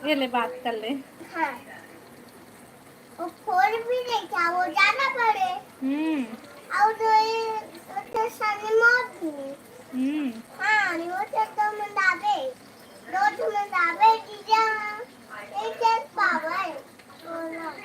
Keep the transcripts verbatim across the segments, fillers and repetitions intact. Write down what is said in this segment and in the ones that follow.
ये ले, बात कर ले। हाँ। वो फोन भी नहीं था, वो जाना पड़े। हम्म। और तो ये, तो शनि मौत भी। हम्म। हाँ, वो तो दो में दाबे, दो में दाबे, जीजा, एक एक पावर। बोलो।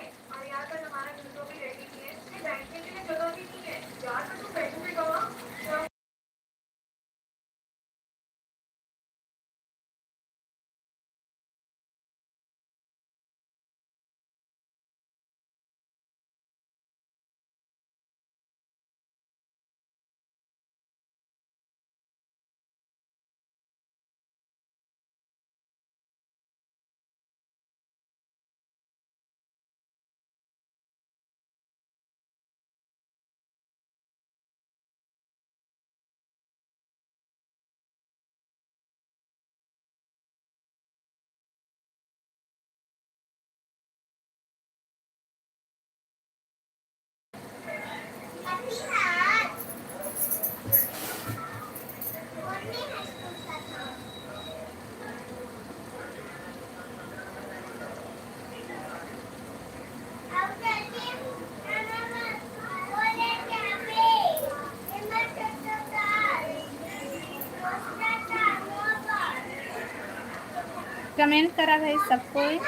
कमेंट करा भाई सब कोई।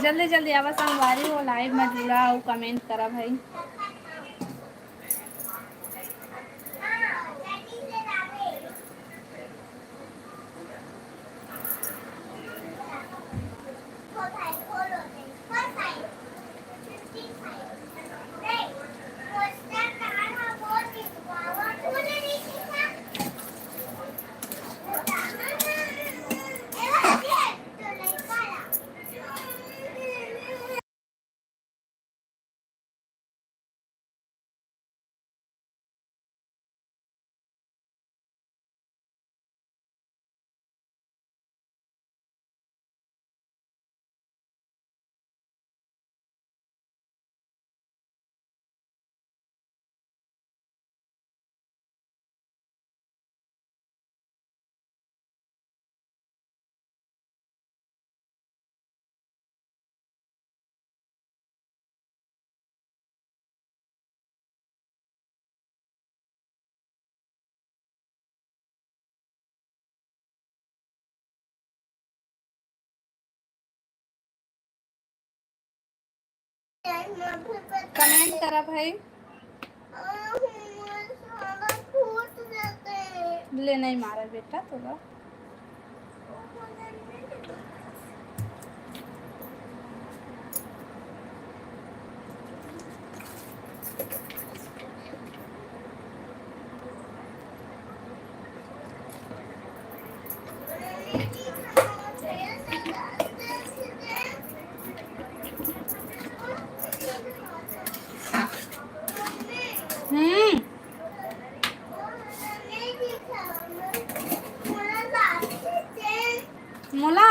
जल्दी जल्दी आवा संगवारी हो, लाइव में जुड़ा अउ कमेंट करा भाई। कमेंट करा भाई। ले, नहीं मारा बेटा तोला। हम्म। मोला।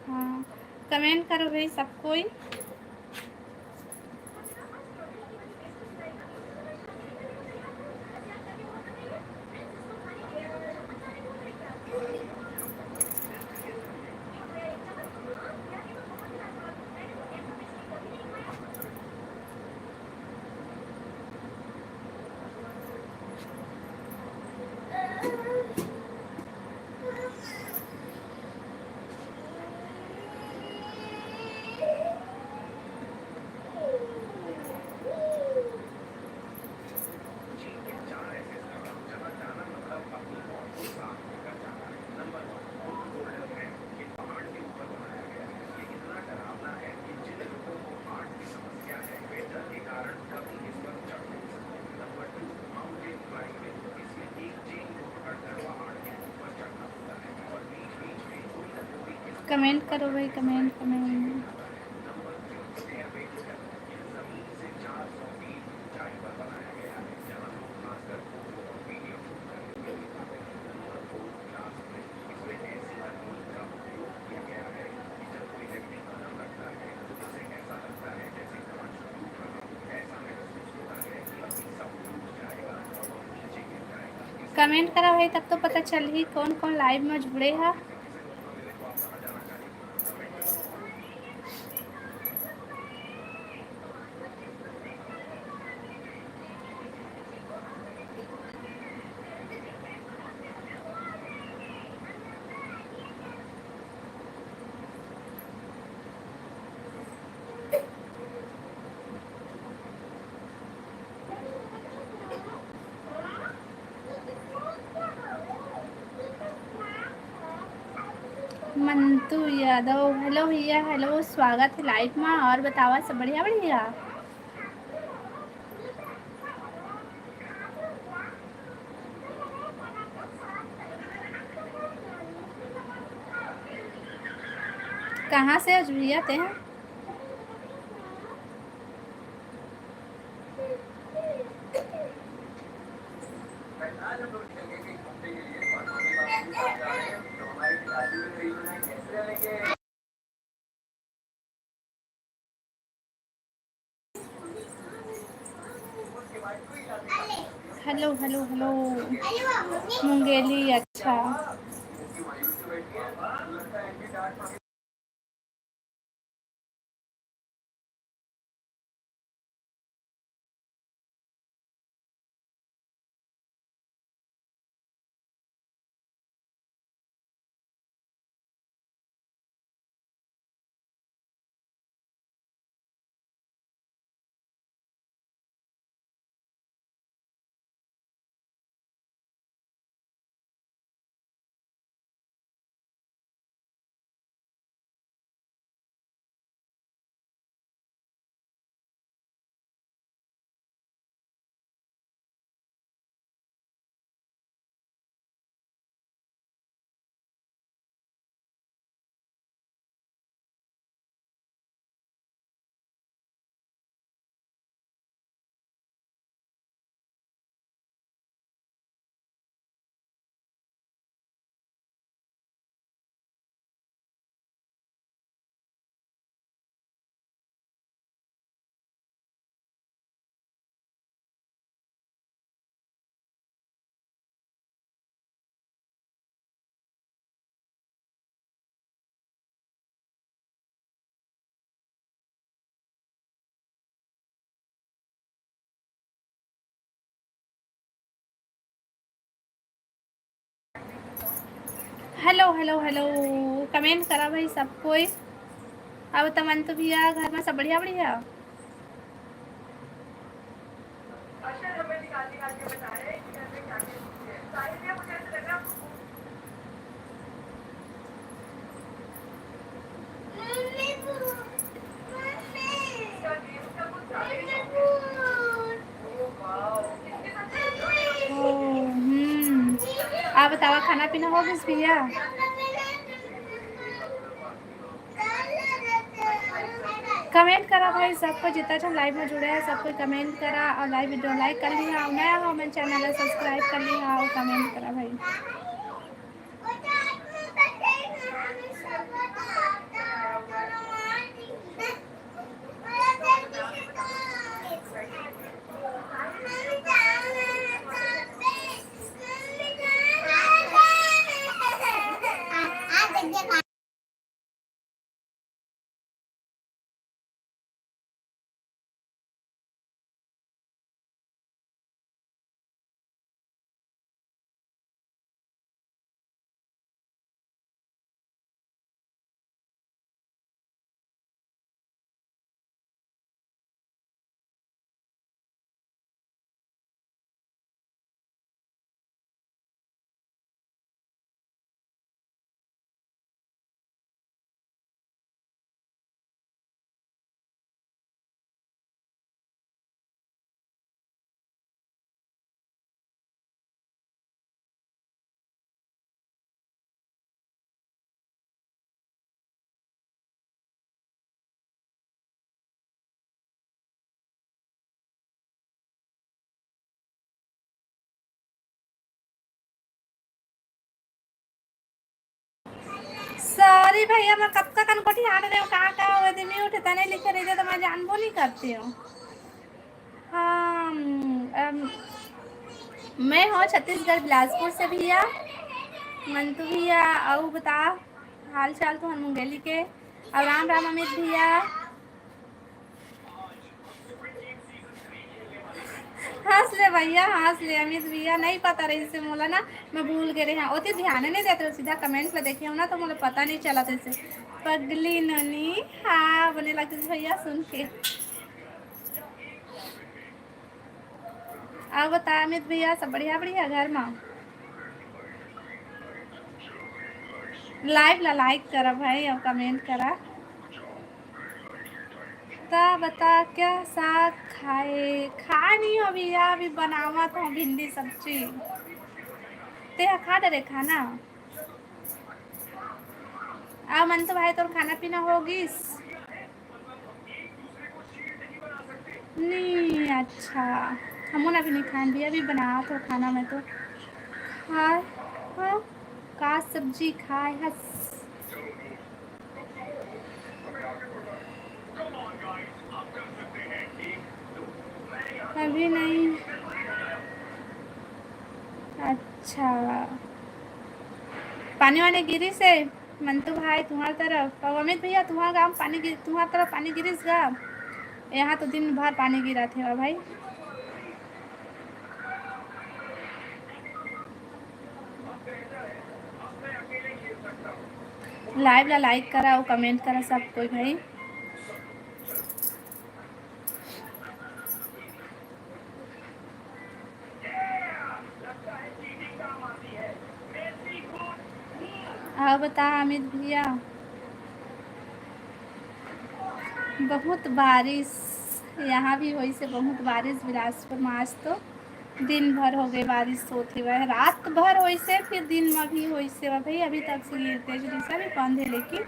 हाँ, कमेंट करो भाई सब कोई। कमेंट करो भाई, कमेंट, कमेंट। कमेंट करा भाई, तब तो पता चलही कौन कौन लाइव में जुड़े हा। मंतु यादव, हेलो भैया, हेलो, स्वागत है लाइव मा। और बतावा, सब बढ़िया, बढ़िया? कहाँ से हस भैया तें? Hello, hello, hello. मुंगेली, अच्छा। हेलो, हेलो, हेलो, कमेंट करा भाई सब कोई। अब तमन तो भैया घर में सब बढ़िया, बढ़िया। ओ, हम्म। आप बतावा, खाना पीना हो गइस भैया? कमेंट करा भाई, सबको जितना झन लाइव में जुड़े हैं, सबको कमेंट करा और लाइव वीडियो लाइक कर लिहा, और नया हो मेरे चैनल ला सब्सक्राइब कर लिहा और कमेंट करा भाई। भैया, मैं कब का कनकोटी हाट रहे हो, कहाँ का हो, यदि म्यूट है, तने लिखे रहिते तो मैं जानबो नहीं करती हूँ। हाँ, अम, मैं हूँ छत्तीसगढ़ बिलासपुर से भैया। मंतु भैया, अउ बता हाल चाल तो मुंगेली के। और राम राम अमित भैया। हंस ले भैया, हंस ले अमित भैया, नहीं पता रहिसे मोला ना, मैं भूल गे रहे। हाँ, ओती ध्यान नहीं देते, सीधा कमेंट पे देखे हो ना, तो मोला पता नहीं चला तइसे। पगली नोनी, हाँ, बने लगते भैया सुन के। अउ बता अमित भैया, सब बढ़िया बढ़िया घर मा? लाइव ला लाइक करा भाई, अउ कमेंट करा। त बता, क्या साग खाए? खा नहीं हो भैया, अभी बनावत हो भिंडी सब्जी। ते हा खा डरे खाना? आ मंतु भाई, तोर खाना पीना हो गिस? नहीं, अच्छा, हमन अभी नहीं खान भैया, अभी बनावत हो खाना। मैं तो खाए, हाँ, का सब्जी खाए हस? अभी नहीं। अच्छा, पानी वानी गिरिस हे मंतु भाई तुम्हार तरफ? अउ अमित भैया, तुम्हार गांव पानी गिर, तुम्हार तरफ पानी गिरिस गा? यहाँ तो दिन भर पानी गिरत हे भाई। लाइव ला लाइक करा अउ कमेंट करा सब कोई भाई। हाँ, बता अमित भैया, बहुत बारिश यहाँ भी होइसे, बहुत बारिश बिलासपुर में। आज तो दिन भर हो गए बारिश होत हे, रात भर होइसे, फिर दिन में भी होइसे भाई। अभी तक से ये तेज रिसा भी बंद है, लेकिन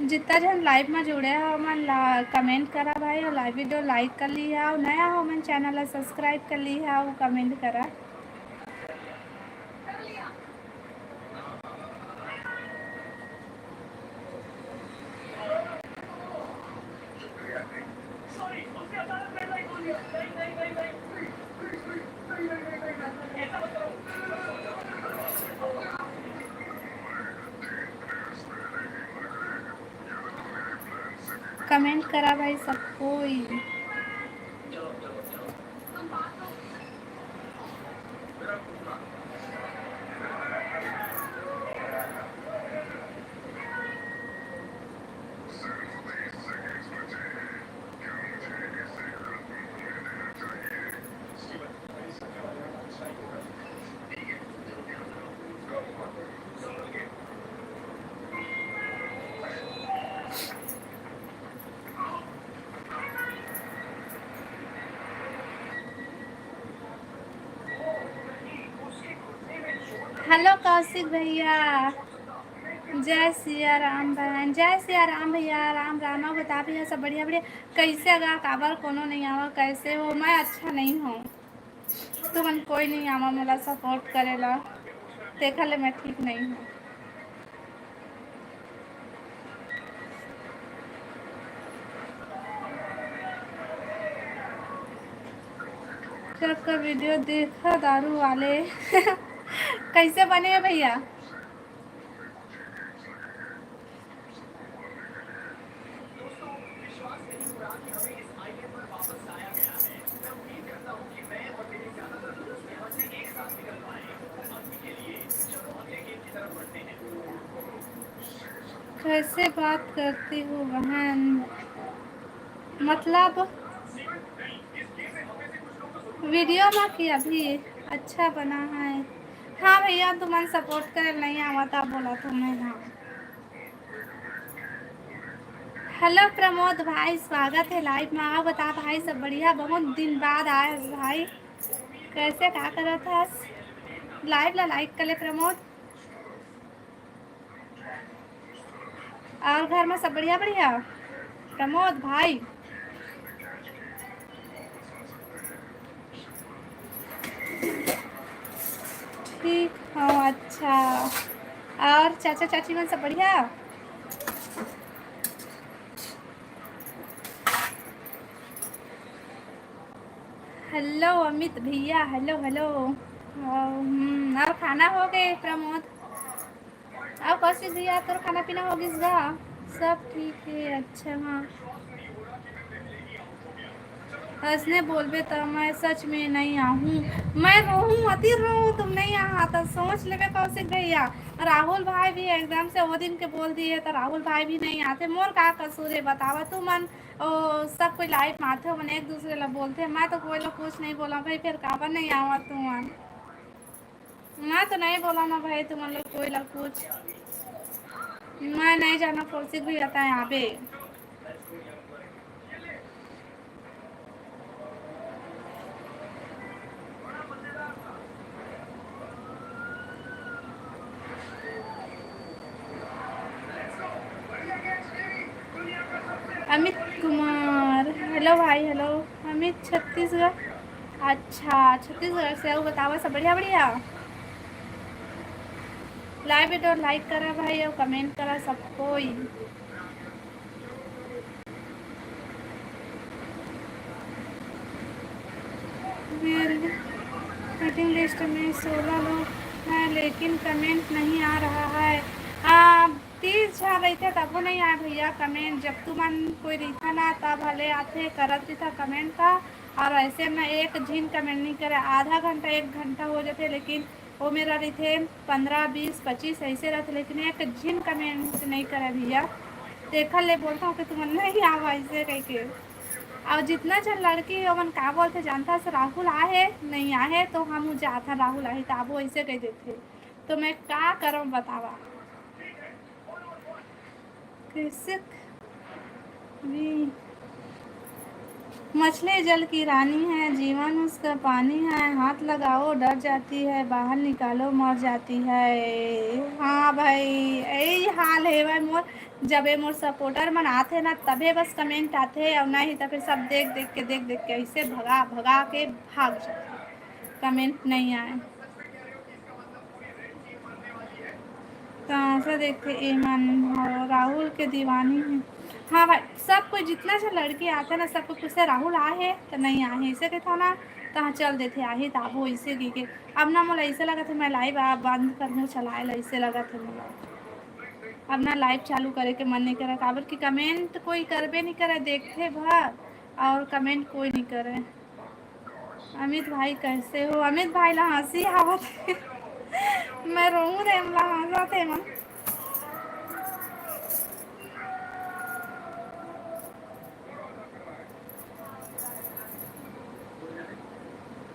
जितना झन लाइव में जुड़े हो, मन ला कमेंट करा भाई, और लाइव वीडियो लाइक कर लिया, और नया हो मन चैनल ला सब्सक्राइब कर लिया, और कमेंट करा। कमेंट करा भाई सब कोई। हेलो कौशिक भैया, जय सिया राम बहन, जय सिया राम भैया, राम राम। अउ बता भैया, सब बढ़िया बढ़िया? कैसे अगा काबर कोनो नहीं आवा, कैसे हो? मैं अच्छा नहीं हूँ, तुमन कोई नहीं आवा मोला सपोर्ट करे ला, तेखर ले मैं ठीक नहीं हूँ। सबका वीडियो देखा दारू वाले। कैसे बने हैं भैया? कैसे बात करती हो बहन? मतलब वीडियो में कि अभी अच्छा बना है। हाँ भैया, तुमन सपोर्ट करे नहीं आवा था, बोला था मैं। हाँ, हेलो प्रमोद भाई, स्वागत है लाइव में। अउ बता भाई, सब बढ़िया? बहुत दिन बाद आए हस भाई, कैसे का करत हस? लाइव ला लाइक कर ले प्रमोद। अउ घर में सब बढ़िया बढ़िया? प्रमोद भाई, ठीक हूँ। अच्छा, और चाचा चाची मन सब बढ़िया? हेलो अमित भैया, हेलो, हेलो। और, हम्म, और खाना हो गए प्रमोद? और कौशिक भैया, तोर खाना पीना हो गिस गा? सब ठीक है, अच्छा, हाँ। अइसने बोलबे त मैं सच में नहीं आहूँ। मैं रोहूँ, अति रोहूँ, तुम नहीं आहा त सोच लेबे कौशिक भैया। राहुल भाई भी एकदम से वो दिन के बोल दिए त राहुल भाई भी नहीं आते। मोर का कसूर है बतावा तुमन? ओ, सब कोई लाइव में आथे, ओमन एक दूसरे ला बोलथे। मैं तो कोई ला कुछ नहीं बोला भाई, फिर काबर नहीं आवा तुमन? मैं तो नहीं बोला ना भाई तुमन लोग कोई ला कुछ। मैं नहीं जाना कौशिक भी रहता है यहाँ पे। अमित कुमार, हेलो भाई, हेलो। अमित छत्तीसगढ़, अच्छा, छत्तीसगढ़ से। अउ बतावा, सब बढ़िया, बढ़िया? लाइव वीडियो लाइक करा भाई, अउ कमेंट करा सब कोई। वेटिंग लिस्ट में सोलह लोग हैं, लेकिन कमेंट नहीं आ रहा है। आ, तीस झन रहिथे तभो नहीं आए भैया कमेंट। जब तुमन कोई रहिथा ना, तब भले आथे, करत रहिथा कमेंट का। और ऐसे में एक झिन कमेंट नहीं करे, आधा घंटा, एक घंटा हो जाथे, लेकिन वो मेरा रहिथे पंद्रह, बीस, पच्चीस ऐसे रहिथे, लेकिन एक झिन कमेंट नहीं करे भैया। तेखर ले बोलता हूँ कि तुमन नहीं आवा ऐसे कह के। और जितना झन लड़की ओमन का बोलथे जानता से, राहुल आहे नहीं आहे तो हम जात हन, राहुल आहे तो आबो ऐसे कह देथे। तो मैं का करम बतावा? कैसे भी मछली जल की रानी है, जीवन उसका पानी है, हाथ लगाओ डर जाती है, बाहर निकालो मर जाती है। हाँ भाई, यही हाल है भाई मोर। जब ये मोर सपोर्टर मन आथे ना, तभे बस कमेंट आथे, और नहीं तो फिर सब देख देख के, देख देख के ऐसे भगा भगा के भाग जाथे, कमेंट नहीं आए। तो ऐसा देखते, एमन राहुल के दीवानी है। हाँ भाई, सब कोई जितना सा लड़की आथे ना, सबको पूछथे राहुल आहे तो नहीं आहे, ऐसे कहता ना, तो हाँ चल देथे, आही तो आबो, ऐसे कहिके। अब ना मोला ऐसे लगत है, मैं लाइव आ बंद करहूँ चलाए ला, ऐसे लगत है मोला। अब ना लाइव चालू करे के मन नहीं करे, काबर कि कमेंट कोई करबे नहीं करे, देखथे भर और कमेंट कोई नहीं करे। अमित भाई कैसे हो? अमित भाई ला हंसी आवत हे। मैं रोहूं रे, हमला हंसत हे मन।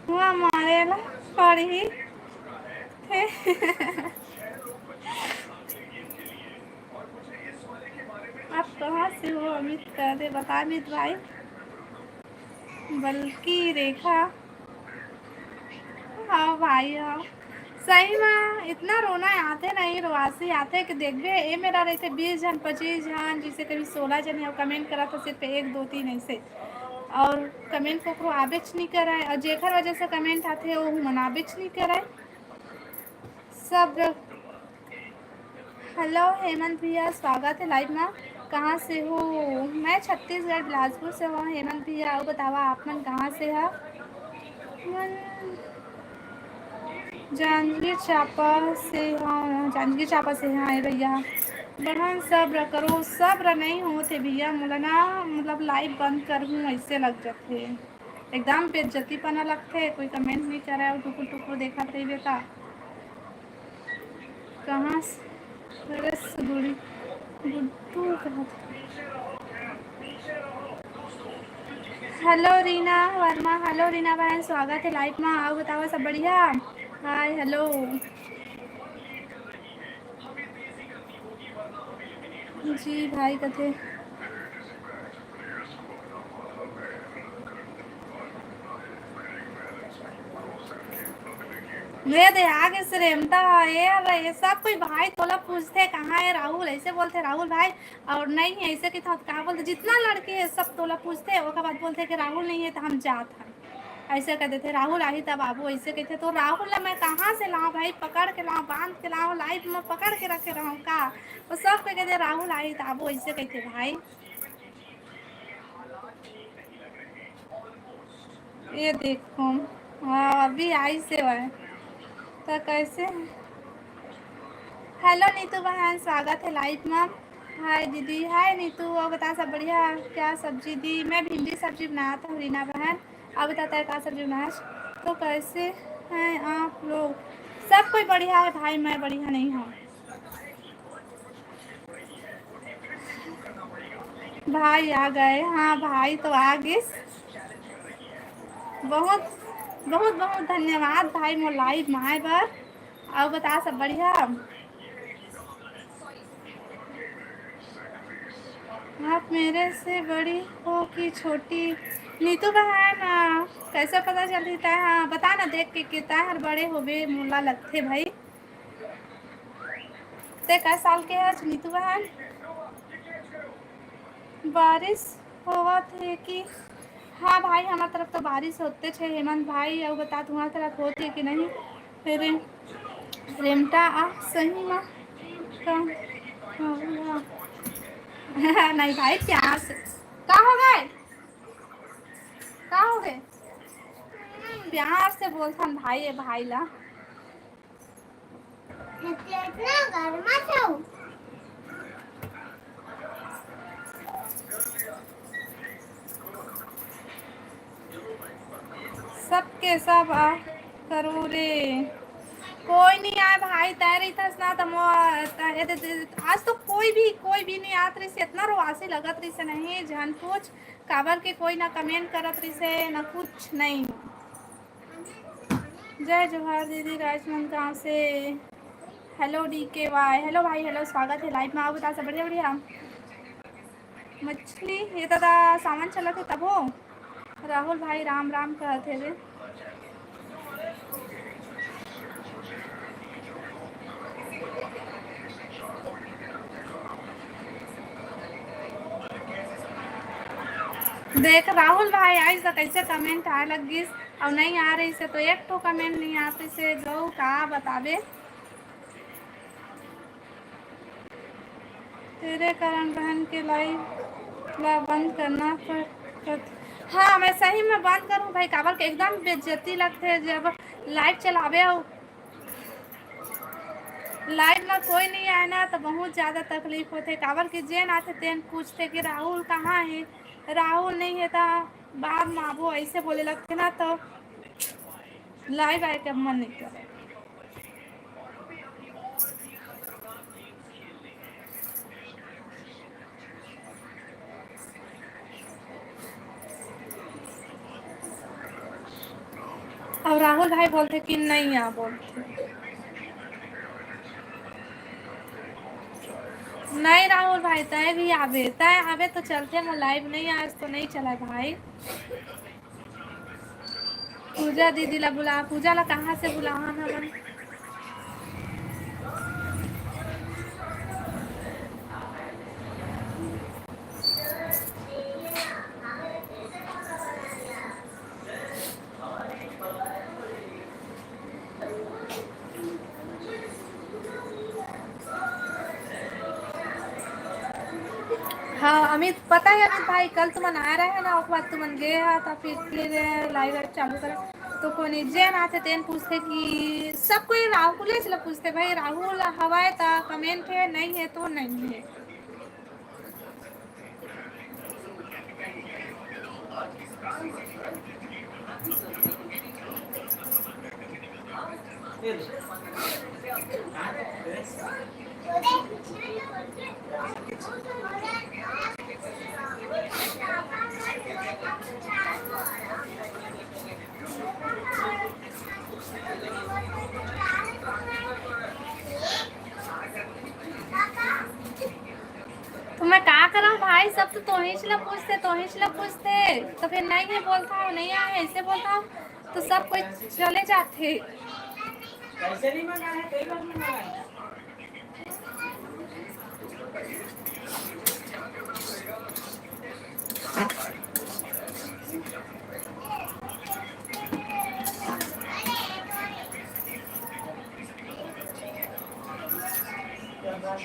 हुआ मारे ला पड़ी थे। आप कहाँ से हो अमित? कह दे, बता अमित भाई। बल्कि रेखा, हाँ भाई, हाँ। सही में इतना रोना आथे नहीं, रोआसी आथे कि देखबे, ए मेरा रहते बीस जन, पच्चीस जन, जैसे कभी सोलह जन है, कमेंट करा तो सिर्फ एक, दो, तीन ऐसे, और कमेंट ककरो आबेच नहीं करे, और जेकर वजह से कमेंट आथे, वो मनाबेच नहीं करे। सब हेलो हेमंत भैया, स्वागत है लाइव में। कहाँ से हो? मैं छत्तीसगढ़ बिलासपुर से हूँ हेमंत भैया। और बतावा आप मन कहाँ से है? मन जांजगीर चांपा से हूँ, जांजगीर चांपा से हैं भैया। बहन सब्र करो, सब्र नहीं होते भैया, मोला ना मतलब लाइव बंद कर हूँ ऐसे लग जाते, एकदम बेइज्जती पना लगते, कोई कमेंट नहीं करे और टुकुर टुकुर देखत रहिबे ता। कहाँ से? रसगुल-, गुड्डू कहाँ से? हेलो रीना वर्मा, हेलो रीना बहन, स्वागत है लाइव में। आओ बताओ सब बढ़िया? हाय, हेलो। जी भाई कथे। रे दे आगे से रेमता है, ये रे, ये सब कोई भाई तोला पूछते कहाँ है राहुल, ऐसे बोलते राहुल भाई, और नहीं है ऐसे कि था, कहाँ बोलते जितना लड़के हैं सब तोला पूछते, ओकर बाद बोलते कि राहुल नहीं है तो हम जात हैं। ऐसे कह देथे, "राहुल आही तब आबो," ऐसे कहथे। तो राहुल ला मैं कहाँ से लाऊं भाई? पकड़ के लाऊं, बांध के लाऊं, लाइव में पकड़ के रखे रहूं का? वो सब कोई कहथे, "राहुल आही तब आबो," ऐसे कहथे भाई। ये देखो, हाँ, अभी आई से हुआ है। तो कैसे? हेलो नीतू बहन, स्वागत है लाइव में। हाय दीदी, हाय नीतू, और बता सब बढ़िया? क्या सब्जी दी? मैं भिंडी सब्जी बनाया था रीना बहन। अब बता तय का सब्जी बनाया? तो कैसे हैं आप लोग? सब कोई बढ़िया है भाई, मैं बढ़िया नहीं हूँ। भाई आ गए, हाँ भाई तो आ गिस। बहुत बहुत बहुत धन्यवाद भाई मोर लाइव में आए बर। और बता सब बढ़िया? आप मेरे से बड़ी हो कि छोटी? नीतू बहन, आ, कैसे पता चलही तै? हाँ, बता ना देख के, के तै हर बड़े होबे, मोला लगथे भाई। ते कै साल के हस नीतू बहन? बारिश होवत हे कि? हाँ भाई, हमार तरफ तो बारिश होते छे हेमंत भाई। अउ बता, तुम्हार तरफ होत हे कि नहीं? रे-, रेमटा आ सही मा का? नहीं भाई, प्यार से। का हो गए? का हो गए? प्यार से बोलथन भाई, ये भाई ला। इतना गर्मा छौ। सबके सब आ करो रे। कोई नहीं आए भाई, तय रहिथस ना त मो-, त-, ए दे-, दे-, आज तो कोई भी, कोई भी नहीं आत रहिस, इतना रोआसी लगत रहिस नहीं, झन पूछ, काबर के कोई ना कमेंट करत रहिस, ना कुछ नहीं। जय जोहार दीदी, राजनांदगांव से। हेलो डीकेवाई, हेलो भाई, हेलो, स्वागत है लाइव में। आओ, बता सब बढ़िया, बढ़िया। मछली, ये दादा सावन चलत हे तभो। राहुल भाई राम राम कहत हे रे। देख राहुल भाई, आइस त कैसे कमेंट आए लग गिस, अउ नहीं आ रहिस हे तो एक ठो कमेंट नहीं आतिस हे, जो का बताबे। तेरे कारण बहन के लाइव ला बंद करना पड़-, पड़त। हाँ, मैं सही में बंद करूँ भाई, काबर के एकदम बेइज्जती लगथे जब लाइव चलाबे अउ लाइव में कोई नहीं आए ना, तो बहुत ज़्यादा तकलीफ होथे, काबर के जेन आथे तेन पूछथे कि राहुल कहाँ हे, राहुल नहीं हे, तो बाद में आबो, ऐसे बोले लगथे ना, तो लाइव आए के मन नहीं करे। अब राहुल भाई बोलथे कि नहीं आ बोलथे। नहीं राहुल भाई, तय भी आबे, तय आबे तो चलथे, मोर लाइव नहीं, आज तो नहीं चला भाई। पूजा दीदी ला बुला, पूजा ला कहाँ से बुलाहन हमन? हाँ अमित, पता है अमित भाई, कल तुमन आए रहे ना, ओकर बाद तुमन गए हा, तो फिर, फिर लाइव वाइव चालू करे। तो कोई नहीं, जेन आथे तेन पूछथे कि सब कोई राहुलेच ला पूछथे भाई, राहुल हवाए त कमेंट है, नहीं है तो नहीं है। तो मैं का करंव भाई, सब तो तोहिच ला पूछथे, तोहिच ला पूछथे, तो फिर नहीं है बोलथंव, नहीं आए ऐसे बोलथंव, तो सब कोई चले जाथे। पैसे नहीं मंगा है, कई बार मंगा है। का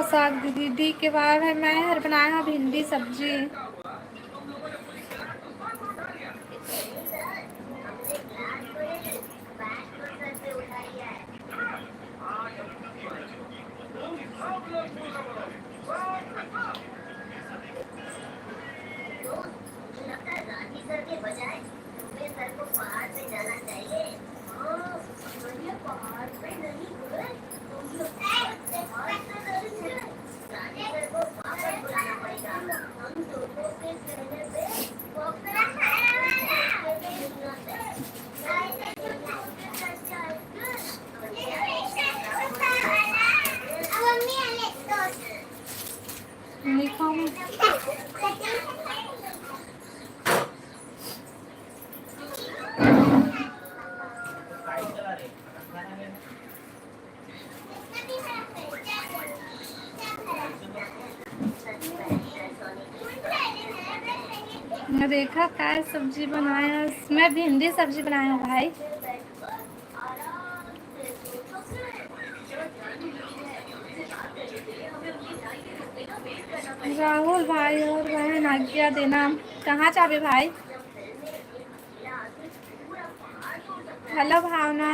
साग दीदी? डी के वाई भाई, मैं हर बनाए हव भिंडी सब्जी। रेखा, काय सब्जी बनाए हस? मैं भिंडी सब्जी बनाए हव भाई। राहुल भाई और बहन आज्ञा देना। कहाँ जाबे भाई? हेलो भावना।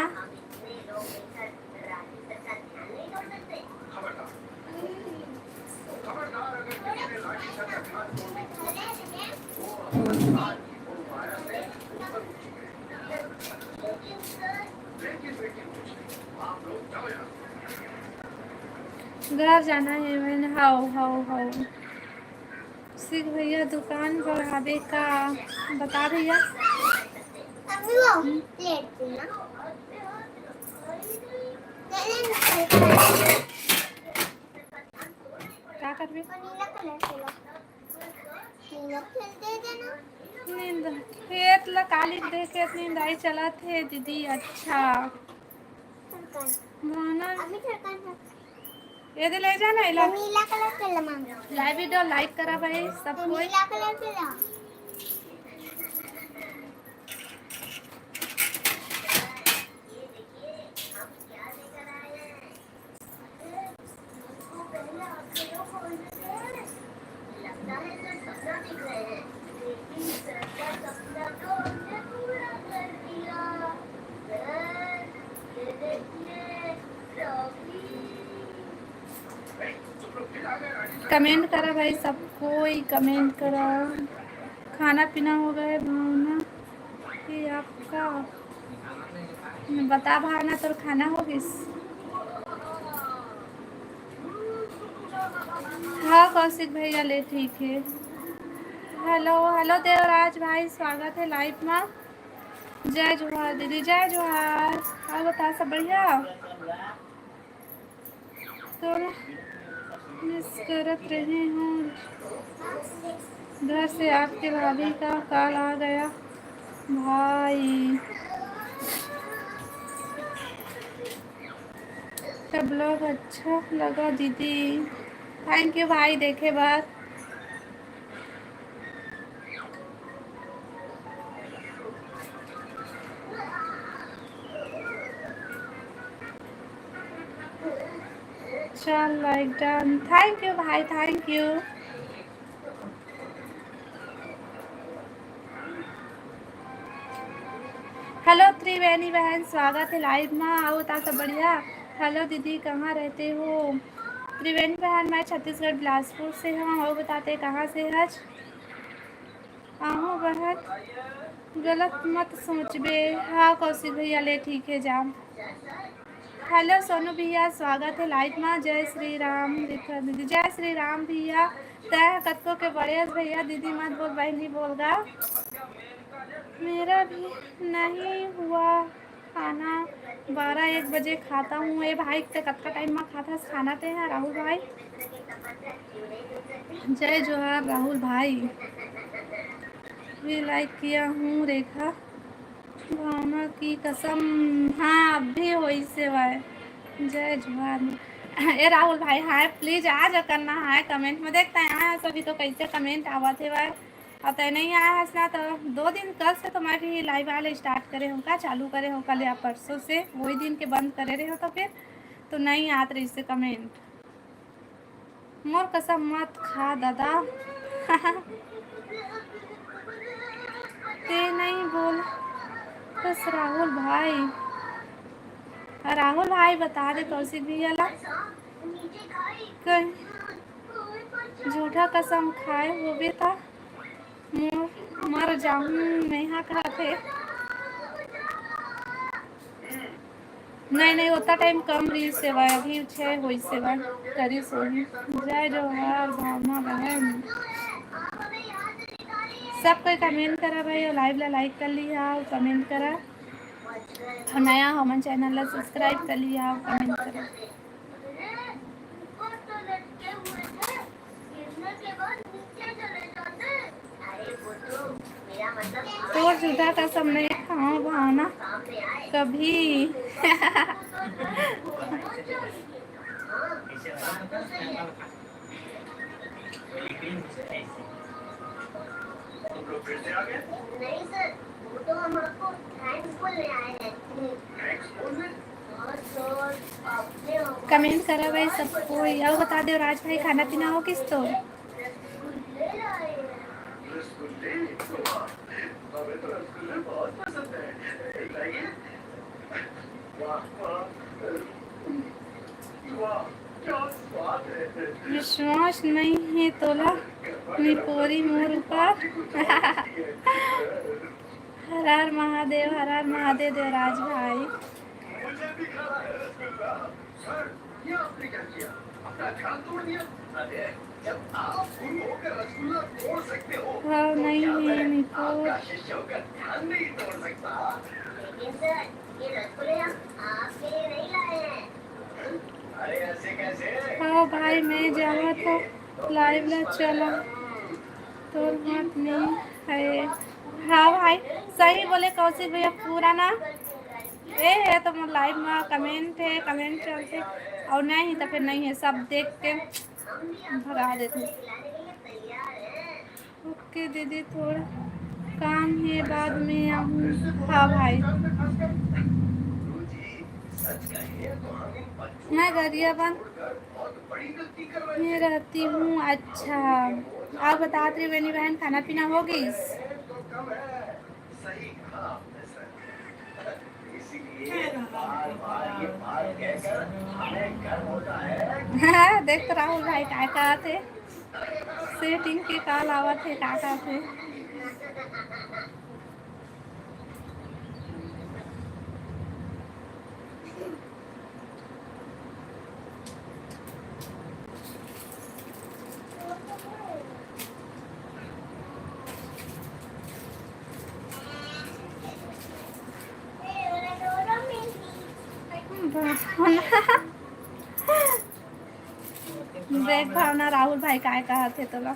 घर जाना हे मैंने। हाओ, हाओ, हाओ। सिख भैया दुकान बढ़ाबे का? बता भैया। मम्मी, वो प्लेट दे ना। ले ले ना। का करबे? वो नीला कलर के ला। नींद, खेत ला काली दे, खेत निंदाई चलत हे दीदी। अच्छा। धड़कन। भावना। अभी धड़कन है। ये दे ले जाना, ये ला। नीला कलर के ला मांगा। लाइव वीडियो लाइक करा भाई सब कोई। नीला कलर के ला। कमेंट करा भाई, सब कोई कमेंट करा। खाना पीना हो गया भावना? ये आपका बता भावना, तोर खाना हो गिस? हाँ कौशिक भैया, ले ठीक है। हेलो, हेलो देवराज भाई, स्वागत है लाइव में। जय जोहार दीदी, जय जोहार। और बता, सब बढ़िया? तो मिस करत रहे हूँ। घर से आपके भाभी का कॉल आ गया भाई। तो ब्लॉग अच्छा लगा दीदी। थैंक यू भाई देखे बर। चल, लाइक डन। थैंक यू भाई, थैंक यू। हेलो त्रिवेणी बहन, स्वागत है लाइव में। आओ, बता सब बढ़िया। हेलो दीदी, कहाँ रहते हो? त्रिवेणी बहन, मैं छत्तीसगढ़ बिलासपुर से हूँ। आओ, बताते कहाँ से हच? आहू बहन, गलत मत सोचबे। हाँ कौशिक भैया, ले ठीक है जा। हेलो सोनू भैया, स्वागत है लाइव में। जय श्री राम रेखा दीदी। जय श्री राम भैया। तै कतको के बड़े हस भैया, दीदी मत बोल, बहनी बोल गा। मेरा भी नहीं हुआ खाना, बारह एक बजे खाता हूँ। ए भाई, ते कतका टाइम में खाता है खाना ते है राहुल भाई? जय जोहार राहुल भाई, भी लाइक किया हूँ रेखा। भावना की कसम, हाँ, अब भी होइस हे भाई। जय जोहार। ए राहुल भाई, हाय प्लीज आ जा करना, हाय कमेंट में। देखता है यहाँ सभी तो कैसे कमेंट आवत हे भाई। और तय नहीं आया हस ना, तो दो दिन कल से तो मैं भी लाइव आले स्टार्ट करे हूँ का, चालू करे हूँ कल या परसों से, वही दिन के बंद करे रहे हो तो फिर तो नहीं आत रही से कमेंट। मोर कसम मत खा दादा। ते नहीं बोल बस राहुल भाई। राहुल भाई बता दे कौशिक भैया ला। कहीं झूठा कसम खाए होबे ता मोर मर जाहूँ मेहा खाथे। नहीं, नहीं, उतना टाइम कम रही सेवा, अभी छः हुई सेवा करी सोही। जय जोहार भावना बहन। सब कोई कमेंट करा भाई, और लाइव ला लाइक कर लिया, और कमेंट करा, और नया हमन चैनल ला सब्सक्राइब कर लिया, और कमेंट करा। तोर जूता का सब नहीं खाओ भावना कभी। कमेंट करा भाई सब कोई, और बता दो राज भाई खाना पीना हो किस तो। विश्वास नहीं है तोला निपोरी मोर ऊपर। हर हर महादेव, हर हर महादेव देवराज भाई। हाँ, नहीं है निपोर। हाँ भाई, मैं जावा तो लाइव ला चला, तोर हाथ में है। हाँ भाई, सही बोले कौशिक भैया, पूरा ना ए है तो मोर लाइव में कमेंट है, कमेंट चलते, और नहीं तो फिर नहीं है, सब देख के भगा देते। ओके दीदी, थोड़ा काम है, बाद में आऊँ। हाँ भाई, मैं गरियाबंद में रहती हूँ। अच्छा, आप बतात रही बहनी बहन, खाना पीना हो गई? देख तो राहुल भाई का कहत हे, सेटिंग के का लावत हे, का कहत हे। देख भावना, राहुल भाई काय कहत हे तोला।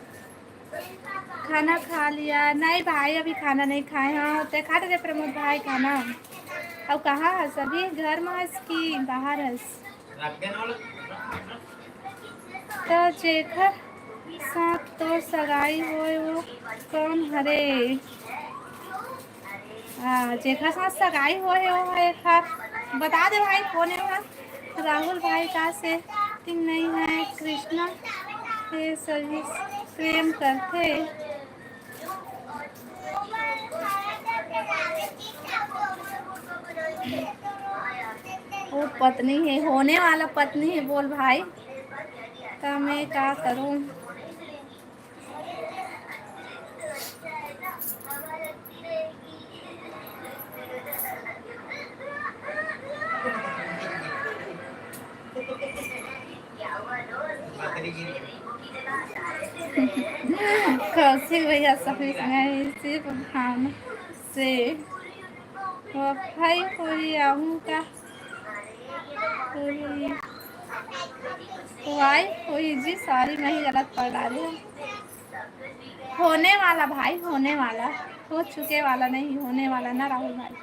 खाना खा लिया? नहीं भाई, अभी खाना नहीं खाए। हाँ, ते खा डरे प्रमोद भाई खाना। अब कहाँ हस अभी? घर में हस कि बाहर हस? तो जेकर साथ तोर सगाई होए वो कौन हरे? हाँ, जेकर साथ सगाई होए वो है एक हाथ। बता दे भाई, कौन है वो? राहुल भाई का से तीन नहीं है, कृष्णा के सभी प्रेम करते। वो पत्नी है, होने वाला पत्नी है, बोल भाई, तो मैं का करूँ? कौशिक भैया सही में सिर्फ भावना। से। वफाई होही आहू का? होही। वाई होही जी, सॉरी, मैं ही गलत पढ़ डारे हूँ। होने वाला भाई, होने वाला, हो चुके वाला नहीं, होने वाला ना राहुल भाई।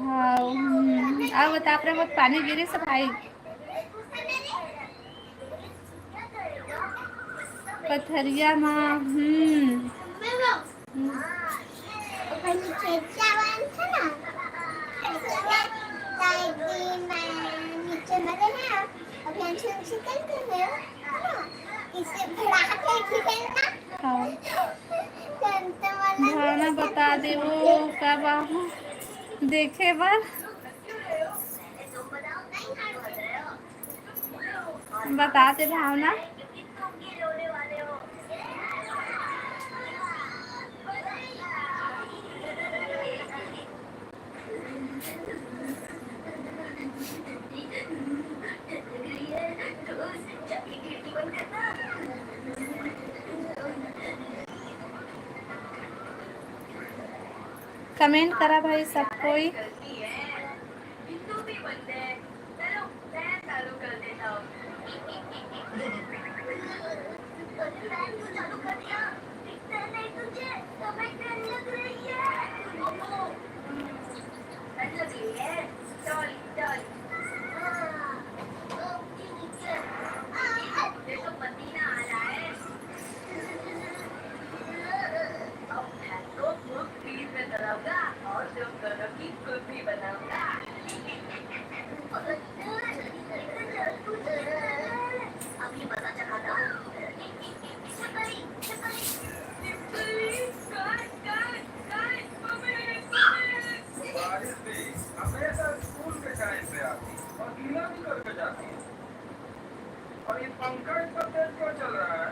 हाँ, हम्म, अब बता, आप रे, बहुत पानी गिरे से भाई पथरिया मा। हम्म। हाँ। भावना बता दे वो कब आहू देखे बर। बता दे भावना। कमेंट करा भाई सब कोई। बारिश भी हमेशा स्कूल के टाइम पे आती और गीला भी करके जाती है। और ये पंखा इतना तेज क्यों चल रहा है?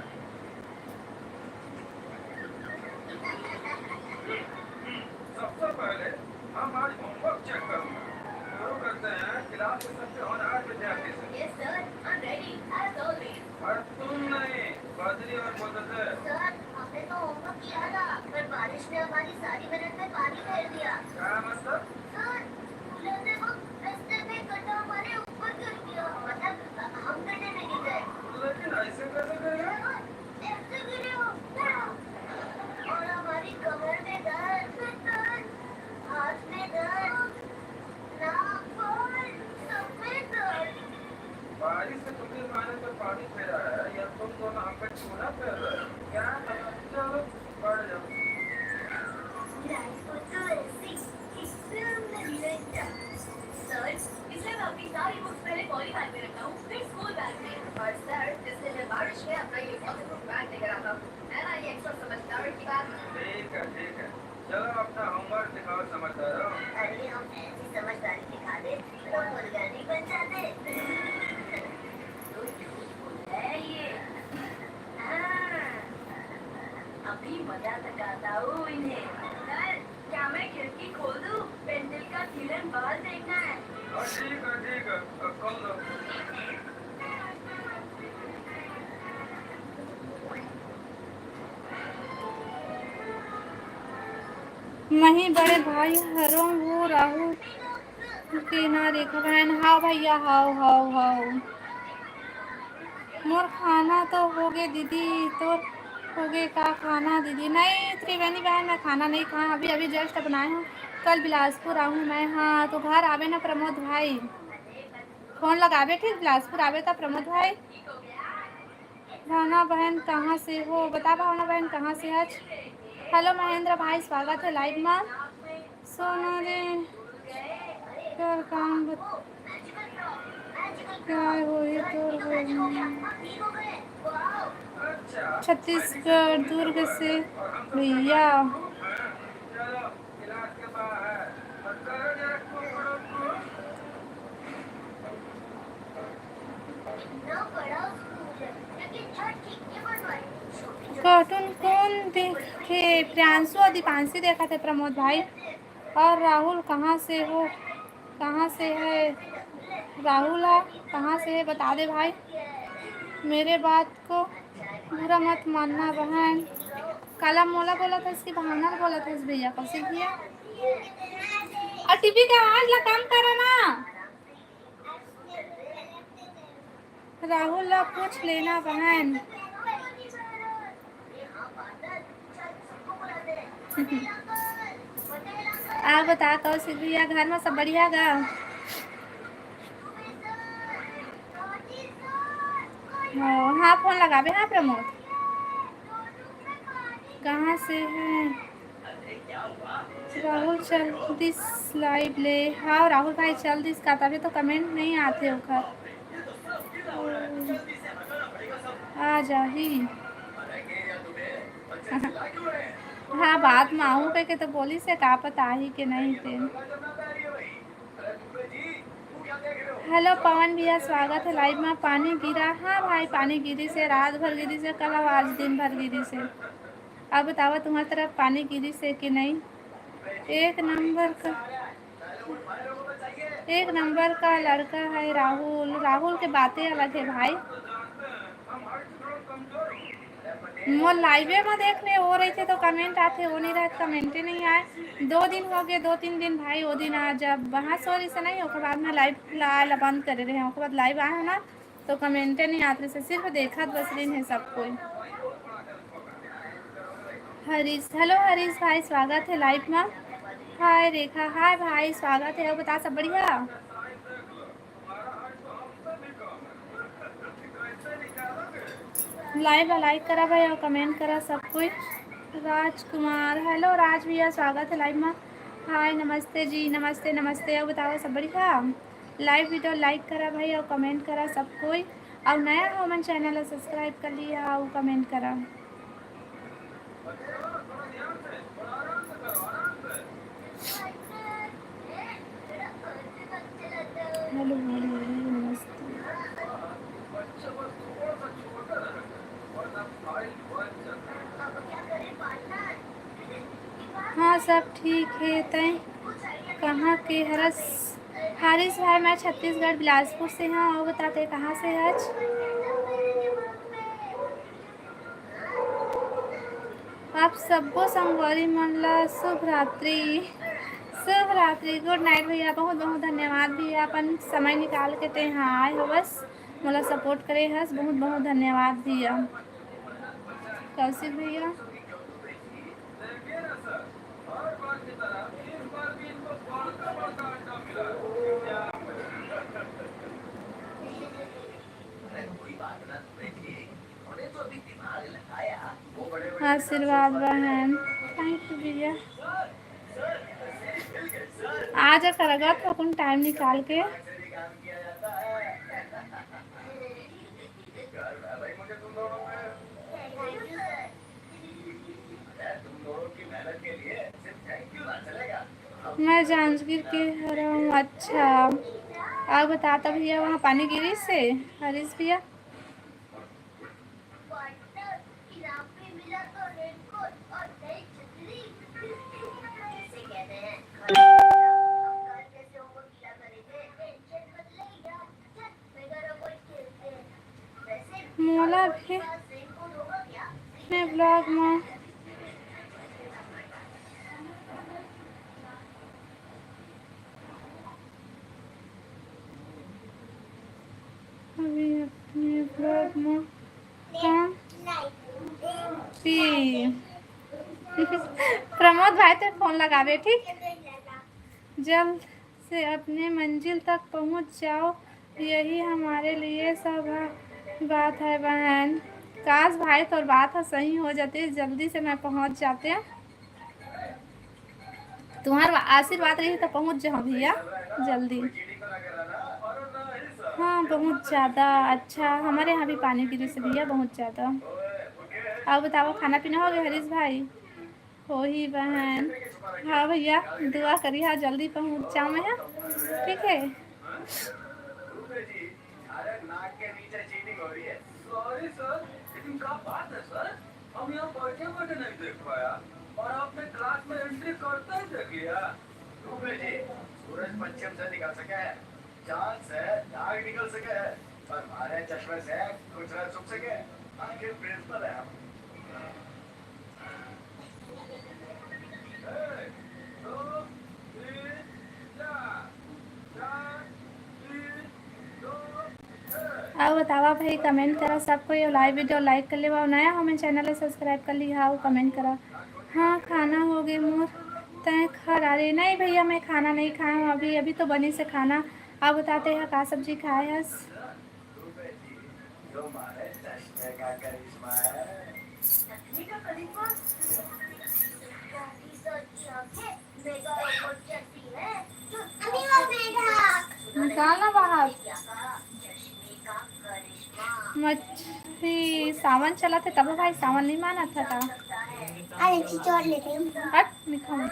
सबसे पहले हम आज होमवर्क चेक करूंगा। शुरू करते हैं क्लास के सबसे होनहार विद्यार्थी से। Yes sir, I'm ready as always. अरे तुम नहीं, बद्री और मुदस्सिर। सर, हमने तो होमवर्क किया था, पर बारिश ने हमारी सारी मेहनत में पानी फेर दिया। क्या मतलब? सर, कूलर ने वो रस्ते में गड्ढा हमारे ऊपर कर दिया। मतलब, हम गड्ढे में गिर गए। लेकिन ऐसे कैसे गिर गए? सर, ऐसे गिरे हो। और हमारी कमर में दर्द, दर्द, हाथ में दर्द, नाक पर, सब में दर्द। बारिश से तुम्हें मारे तो पानी फेरा है या तुम दोनों हम पे चूना फेर रहे हो? क्या है? चलो, पढ़ लो। राजपूत तो ऐसी एकदम लल्लड़। सर, इसलिए मैं अपनी सारी बुक्स पहले पॉली बैग में रखता हूँ, फिर स्कूल बैग में। और सर, इसलिए मैं बारिश में अपना ये वाटरप्रूफ बैग लेकर आता हूँ। है ना ये एक्स्ट्रा समझदार की बात? ठीक है, ठीक है। चलो, अपना होमवर्क दिखाओ, समझदारों। अरे, हम ऐसी समझदारी दिखा दे, तो मुर्गा नहीं बन जाते। तो झूठ बोल रहा है ये। हाँ, अभी मजा तकाता हूँ इन्हें। सर, क्या मैं खिड़की खोल दूँ? पेंडल का किरण बाहर फेंकना है। हाँ, ठीक है, ठीक है, अब खोल दो। मही बड़े भाई हरों वो राहू के ना रेखा बहन। हाव भैया, हाव, हाव, हाव। मोर खाना तो होगे दीदी, तोर होगे का खाना दीदी? नहीं त्रिवेणी बहन, मैं खाना नहीं खाऊँ, अभी, अभी just बनाए हूँ। कल बिलासपुर आहूँ मैं। हाँ, तो घर आवे ना प्रमोद भाई, फोन लगावे, ठीक? बिलासपुर आवे तो प्रमोद भाई। भावना बहन कहाँ से हो? बता भावना बहन कहाँ से आज? हेलो महेंद्र भाई, स्वागत है लाइव में। सोना रे, कर काम बत-, क्या होही तोर होही? छत्तीसगढ़ दुर्ग से भैया। कार्टून कौन देखे? प्रियांशु और दीपांशी देखा थे प्रमोद भाई। और राहुल कहाँ से हो? कहाँ से है राहुल? आ, कहाँ से है, बता दे भाई। मेरे बात को बुरा मत मानना बहन। काला मोला बोलत हस कि भावना ल बोलत हस भैया, कौशिक भैया? और टीवी के आवाज ला कम करा ना। राहुल ला पूछ लेना बहन। आप बता कौशिक भैया, घर में सब बढ़िया गा? हाँ, हाँ, फोन लगाबे, हाँ प्रमोद। कहाँ से है? राहुल चल दिस लाइव ले। हाँ राहुल भाई, चल दिस का, तभी तो कमेंट नहीं आते ओकर। आ जाही। हाँ, बात में आहूँ कहिके तो बोलिस हे, का पता आही के नहीं ते। हेलो पवन भैया, स्वागत है लाइव में। पानी गिरा? हाँ भाई, पानी गिरिस हे, रात भर गिरिस हे, कल अउ आज दिन भर गिरिस हे। अब बतावा, तुम्हार तरफ पानी गिरिस हे कि नहीं? एक नंबर का, एक नंबर का लड़का है राहुल। राहुल के बातें अलग है भाई। मोर लाइवे में देख ले, वो रहिथे तो कमेंट आथे, वो नहीं रहे तो कमेंटे नहीं आए। दो दिन हो गए, दो तीन दिन भाई, वो दिन आ जब वहाँ सो रही से नहीं, ओकर बाद में लाइव ला, ला बंद करे रहे, ओकर बाद लाइव आए हो ना, तो कमेंटे नहीं आते से, सिर्फ देखत बस रही है सब कोई। हरीश, हेलो हरीश भाई, स्वागत है लाइव में। हाय रेखा, हाय भाई, स्वागत है। और बता, सब बढ़िया? लाइव ला लाइक करा भाई और कमेंट करा सब कोई। राजकुमार, हेलो राज भैया, स्वागत है लाइव में। हाय, नमस्ते जी, नमस्ते, नमस्ते। और बताओ, सब बढ़िया? लाइव वीडियो लाइक करा भाई और कमेंट करा सब कोई। और नया हो मन चैनल ला सब्सक्राइब कर लिया और कमेंट करा। हेलो, हेलो, हेलो, नमस्ते। हाँ, सब ठीक है। तय कहाँ के हरस? हारिस भाई, मैं छत्तीसगढ़ बिलासपुर से हाँ। और बता, तय कहाँ से हच? आप सब्बो संगवारी मन ला शुभ रात्रि, शुभ रात्रि, गुड नाइट भैया। बहुत बहुत धन्यवाद भैया, अपन समय निकाल के तय हाँ आए हवस मोला सपोर्ट करे हस, बहुत बहुत धन्यवाद भैया। कौशिक भैया, आशीर्वाद बहन, थैंक यू भैया। आ जा करगत हो कुन टाइम निकाल के। मैं जांजगीर के हरव। अच्छा, और बता, तब भैया वहाँ पानी गिरिस हे, हरीश भैया? मोला भी अपने ब्लॉग में अभी अपने ब्लॉग में कौन सी प्रमोद भाई, ते फोन लगावे, ठीक? जल्द से अपने मंजिल तक पहुंच जाओ, यही हमारे लिए सौभाग्य बात है बहन। काश भाई, तोर बात ह सही हो जाते, जल्दी से मैं पहुंच जाते। तुम्हार आशीर्वाद रही तो पहुंच जाओ भैया, जल्दी। हाँ, बहुत ज़्यादा। अच्छा, हमारे यहाँ भी पानी गिरिस भैया, बहुत ज़्यादा। और बताओ, खाना पीना हो गया हरीश भाई? होही बहन। हाँ भैया, दुआ करिहा, जल्दी पहुँच जाऊँ मैं, हाँ? ठीक है। अरे, नाक के नीचे चीटिंग हो रही है। सॉरी सर, लेकिन क्या बात है सर, हम यहाँ बैठे बैठे नहीं देख पाया और आपने क्लास में एंट्री करते ही देख लिया। दुबे जी, सूरज पश्चिम से निकल सके है, चांद से नाग निकल सके है, पर हमारे चश्मे से कुछ न छुप सके। आखिर प्रिंसिपल है हम। अउ बतावा भाई, comment करा सब कोई, live video like कर लेवा, नया हो मैं channel ला subscribe कर लिहा, अउ comment करा। हाँ, खाना हो गे मोर, तैं खा डारे? नहीं भैया, मैं खाना नहीं खाया हूँ अभी, अभी तो बनी से खाना। अब बताते हैं का सब्जी खाए हस? निकालना बाहर। मछली, सावन चलत हे तब भाई, सावन नहीं मानत हे का? अरे, चिचोर लेते हैं। हट, निकाल।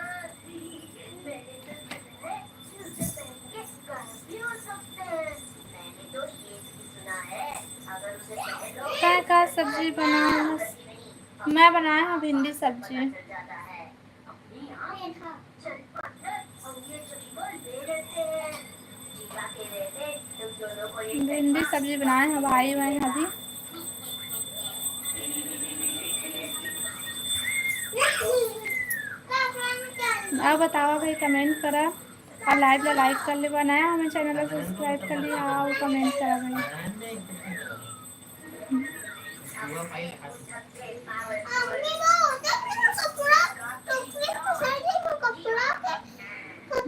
तैं का सब्जी बनाए हस? मैं बनाए हूँ भिंडी सब्जी। भिंडी सब्जी बनाए हैं भाई, मैं अभी। अउ बतावा भाई, comment करा अउ live ला like कर लेवा, नया हो मैं channel ला subscribe कर लिहा, अउ comment करा भाई।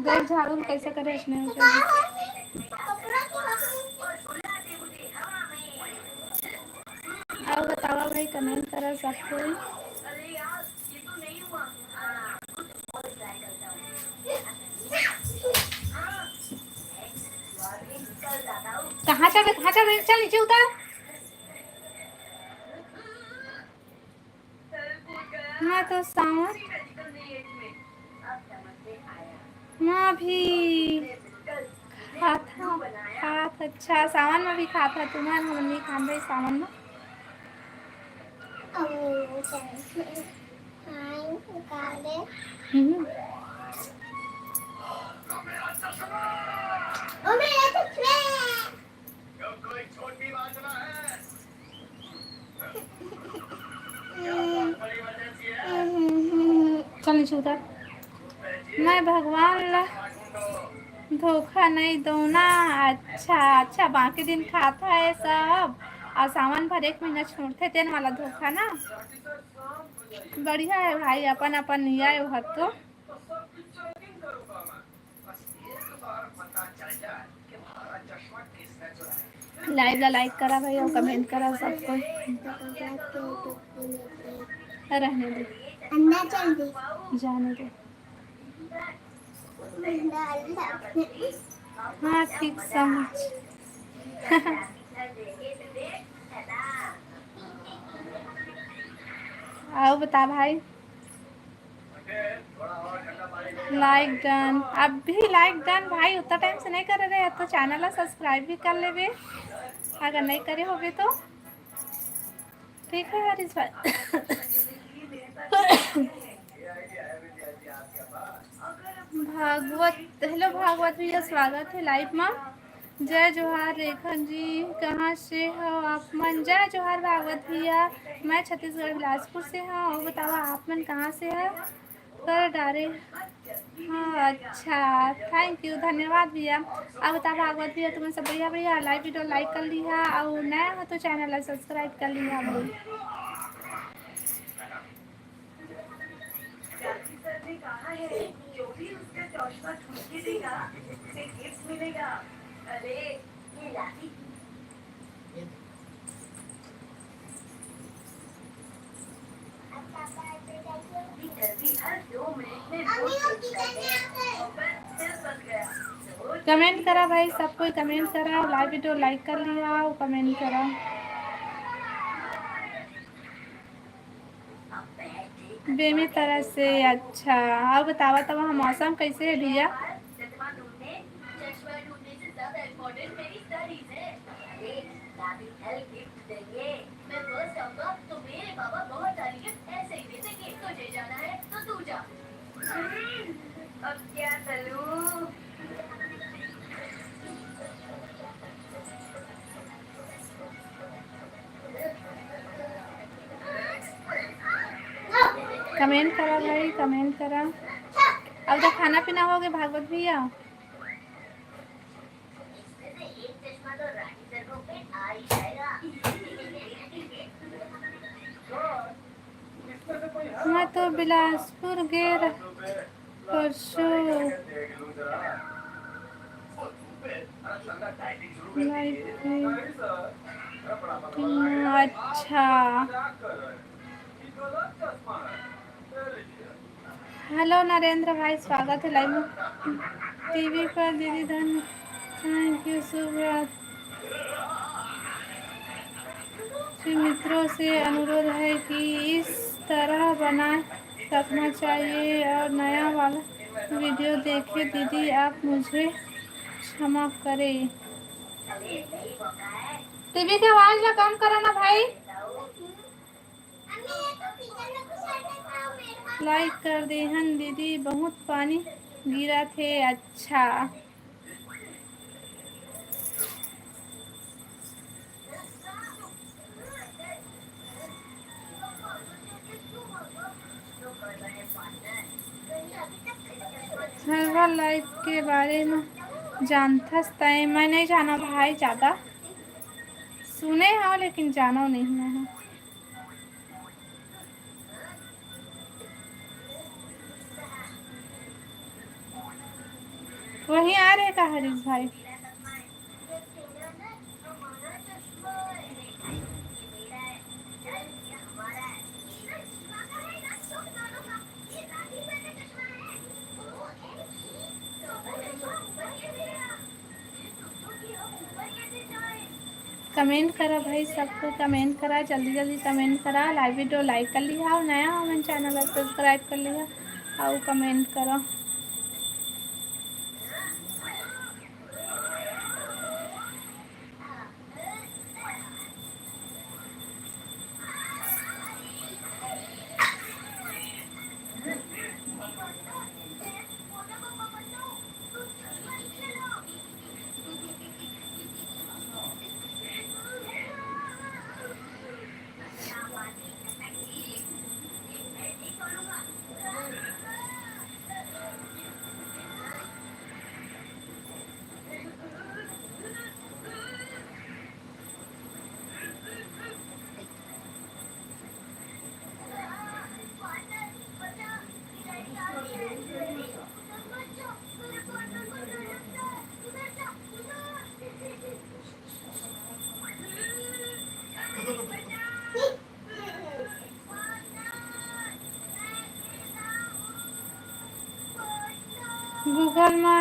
देख झाड़ू कैसे करे इसने। अउ बतावा भाई, comment करा सब कोई। कहाँ चल रहे, कहाँ चल रहे? चल नीचे उतर। हाँ तो सावन, हाँ भी खात हा, खात, अच्छा, सावन में भी खात हा तुमन, हमन नहीं खान भाई सावन में। हम्म। चल नीचे उतर। मैं भगवान ला धोखा नहीं दो ना। अच्छा, अच्छा, बाकी दिन खाता है सब, अउ सावन भर एक महीना छोड़थे, तेन वाला धोखा ना। बढ़िया है भाई, अपन अपन निया है हर तो। Live ला like करा भाई अउ comment करा सब कोई। रहने दे। अंदर चल दे। जाने दे। हाँ, ठीक समझ। अउ बता भाई। Like done, अभी like done भाई, उतना time से नहीं करे रहे तो channel ला subscribe भी कर लेबे अगर नहीं करे होबे तो। ठीक है यार, इस बार भागवत, hello भागवत भैया, स्वागत है live में। जय जोहार रेखा जी, कहाँ से हो आप मन? जय जोहार भागवत भैया, मैं छत्तीसगढ़ बिलासपुर से हूँ। अउ बतावा आप मन कहाँ से हो? कर डारे। हाँ, अच्छा, thank you, धन्यवाद भैया। अउ बता भागवत भैया, तुमन सब बढ़िया, बढ़िया live video like कर लिहा, अउ नया हो तो channel ला subscribe कर लिहा भाई। Comment करा भाई, सब कोई comment करा, live video like कर लिहा, comment करा। बेमेतरा से, अच्छा। अउ बतावा, तब वहाँ मौसम कैसे है भैया? Comment करा भाई, comment करा। अब तो खाना पीना हो गए भागवत भैया। मैं तो बिलासपुर गे रह-, परसों। अच्छा। हेलो नरेंद्र भाई, स्वागत है लाइव में। टीवी पर दीदी धन, थैंक यू, शुभ रात्रि। मित्रों से अनुरोध है कि इस तरह बनाए रखना चाहिए और नया वाला वीडियो देखे दीदी, आप मुझे क्षमा करें। टीवी के आवाज ला कम करो ना भाई। लाइक कर देहन दीदी, बहुत पानी गिरा थे। अच्छा। हरवा लाइव के बारे में जानथस तय? मैं नहीं जाना भाई, ज़्यादा सुने हो लेकिन जानो नहीं मैं। वहीं आ रहे का हरीश भाई? कमेंट करा भाई, सबको कमेंट करा, जल्दी जल्दी कमेंट करा। लाइव वीडियो लाइक कर लिहा और नया हो मन चैनल ला सब्सक्राइब कर लिहा और कमेंट करा। गूगल मा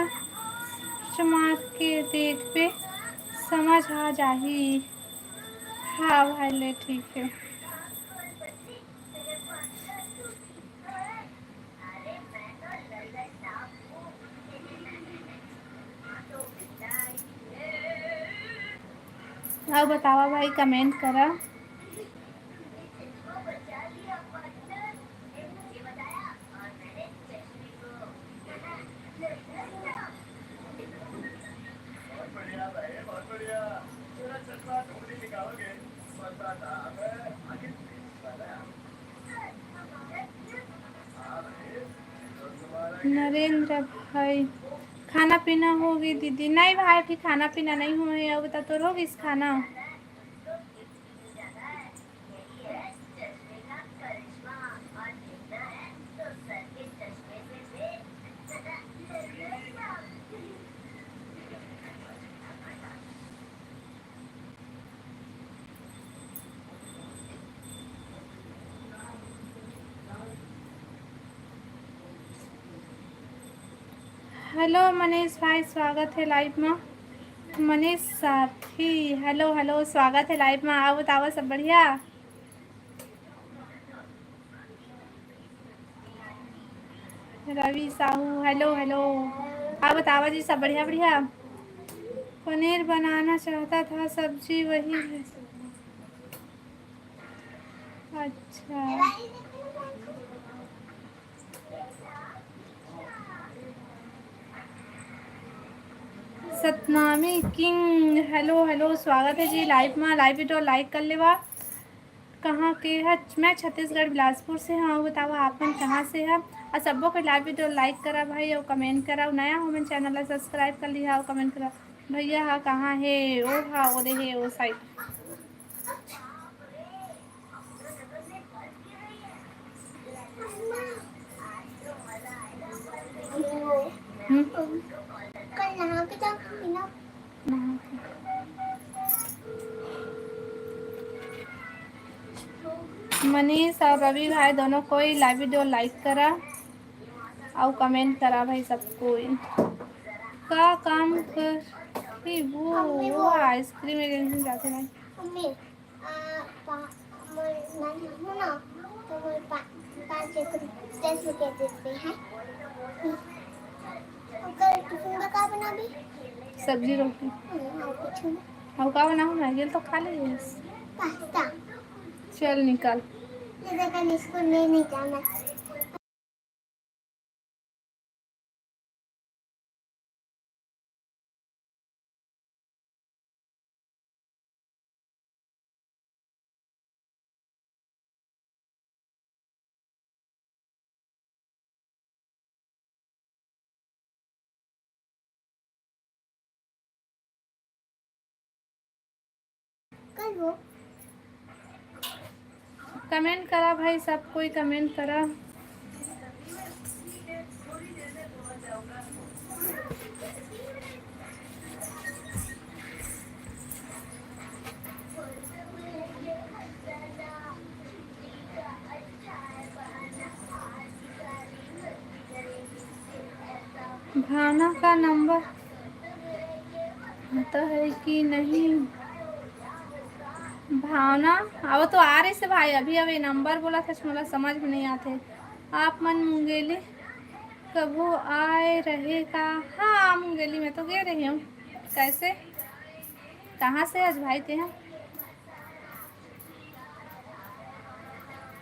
search मार के देखबे, समझ आ जाही। हाँ भाई, ले ठीक है। अउ बतावा भाई, कमेंट करा। नरेंद्र भाई, खाना पीना होगे दीदी? नहीं भाई, अभी खाना पीना नहीं होगे। अउ बता, तोर होगिस खाना? हेलो मनीष भाई, स्वागत है लाइव में। मनीष साथी, हेलो हेलो, स्वागत है लाइव में। अउ बतावा, सब बढ़िया? रवि साहू, हेलो हेलो। अउ बतावा जी, सब बढ़िया बढ़िया? पनीर बनाना चाहता था, सब्जी वही है। अच्छा। सतनामी किंग, हेलो हेलो, स्वागत है जी लाइव में। लाइव वीडियो लाइक कर लेवा। कहाँ के है? मैं छत्तीसगढ़ बिलासपुर से हूँ। बतावा, आप मन कहाँ से है? अउ सबो के लाइव वीडियो लाइक करा भाई, अउ कमेंट करा। नया हो मन चैनल ला सब्सक्राइब कर लिहा अउ कमेंट करा। भैया हा कहाँ हे? ओ हा, ओ दे हे, ओ साइड। हम्म। कल नहा के जाऊंगी ना। मनीष और रवि भाई दोनों कोई लाइव वीडियो लाइक करा अउ कमेंट करा भाई सब कोई। का काम कर? वो, वो आइसक्रीम एजेंसी में जाते भाई। मम्मी, आ, पा-, मोर नानी हो ना, तो मोर पा-, पाँच एक दस रुपया दे दे हैं। ओकर टिफिन में का बनाबी? सब्जी रोटी। हम्म, और कुछ नहीं। और का बनाऊँ? मैगी तो खा ले। पास्ता। चल निकल। ले देखा, स्कूल में नहीं जाना। कमेंट करा भाई, सब कोई कमेंट करा। भावना का नंबर आता है कि नहीं? भावना, अब तो आ रही से भाई, अभी अभी नंबर बोला था, मोला समझ में नहीं आते। आप मन मुंगेली कभू आए रहे का? हाँ, मुंगेली में तो गए रही हूँ। कैसे, कहाँ से आज भाई ते हैं?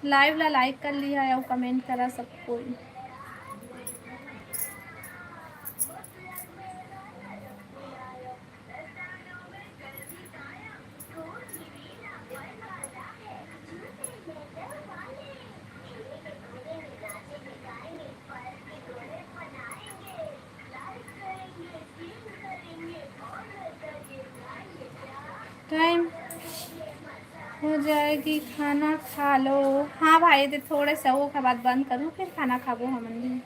लाइव ला लाइक कर लिहा अउ कमेंट करा सब कोई। टाइम हो जाएगी, खाना खा लो। हाँ भाई, ते थोड़े से वो के बाद बंद करूँ, फिर खाना खाबो हमन भी।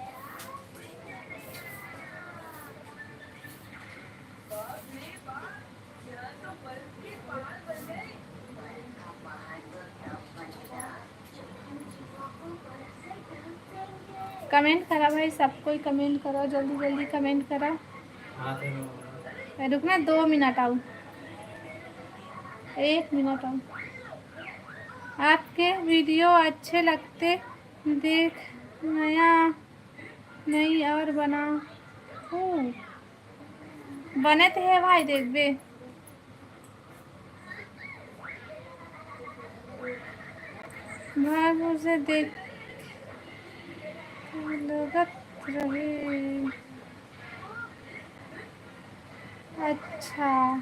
कमेंट करा भाई, सब कोई कमेंट करा, जल्दी जल्दी कमेंट करा। हाँ, तो ए, रुकना, दो मिनट आओ, एक मिनट आओ। आपके वीडियो अच्छे लगते, देख नया नई और बना। ओ, बने तो है भाई, देखबे। भाई मुझे देख लगत रहे। अच्छा,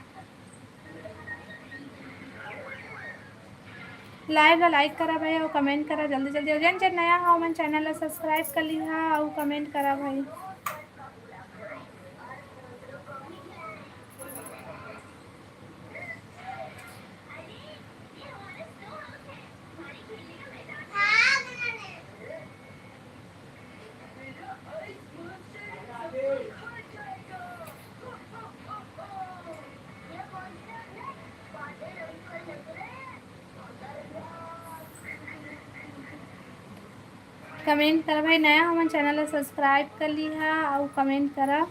लाइव ला लाइक करा भाई, अउ कमेंट करा जल्दी जल्दी। अउ जेन जेन नया हो, मन चैनल ला सब्सक्राइब कर लिहा अउ कमेंट करा भाई। कमेंट करा भाई, नया हमन चैनल ला सब्सक्राइब कर लिहा अउ कमेंट करा।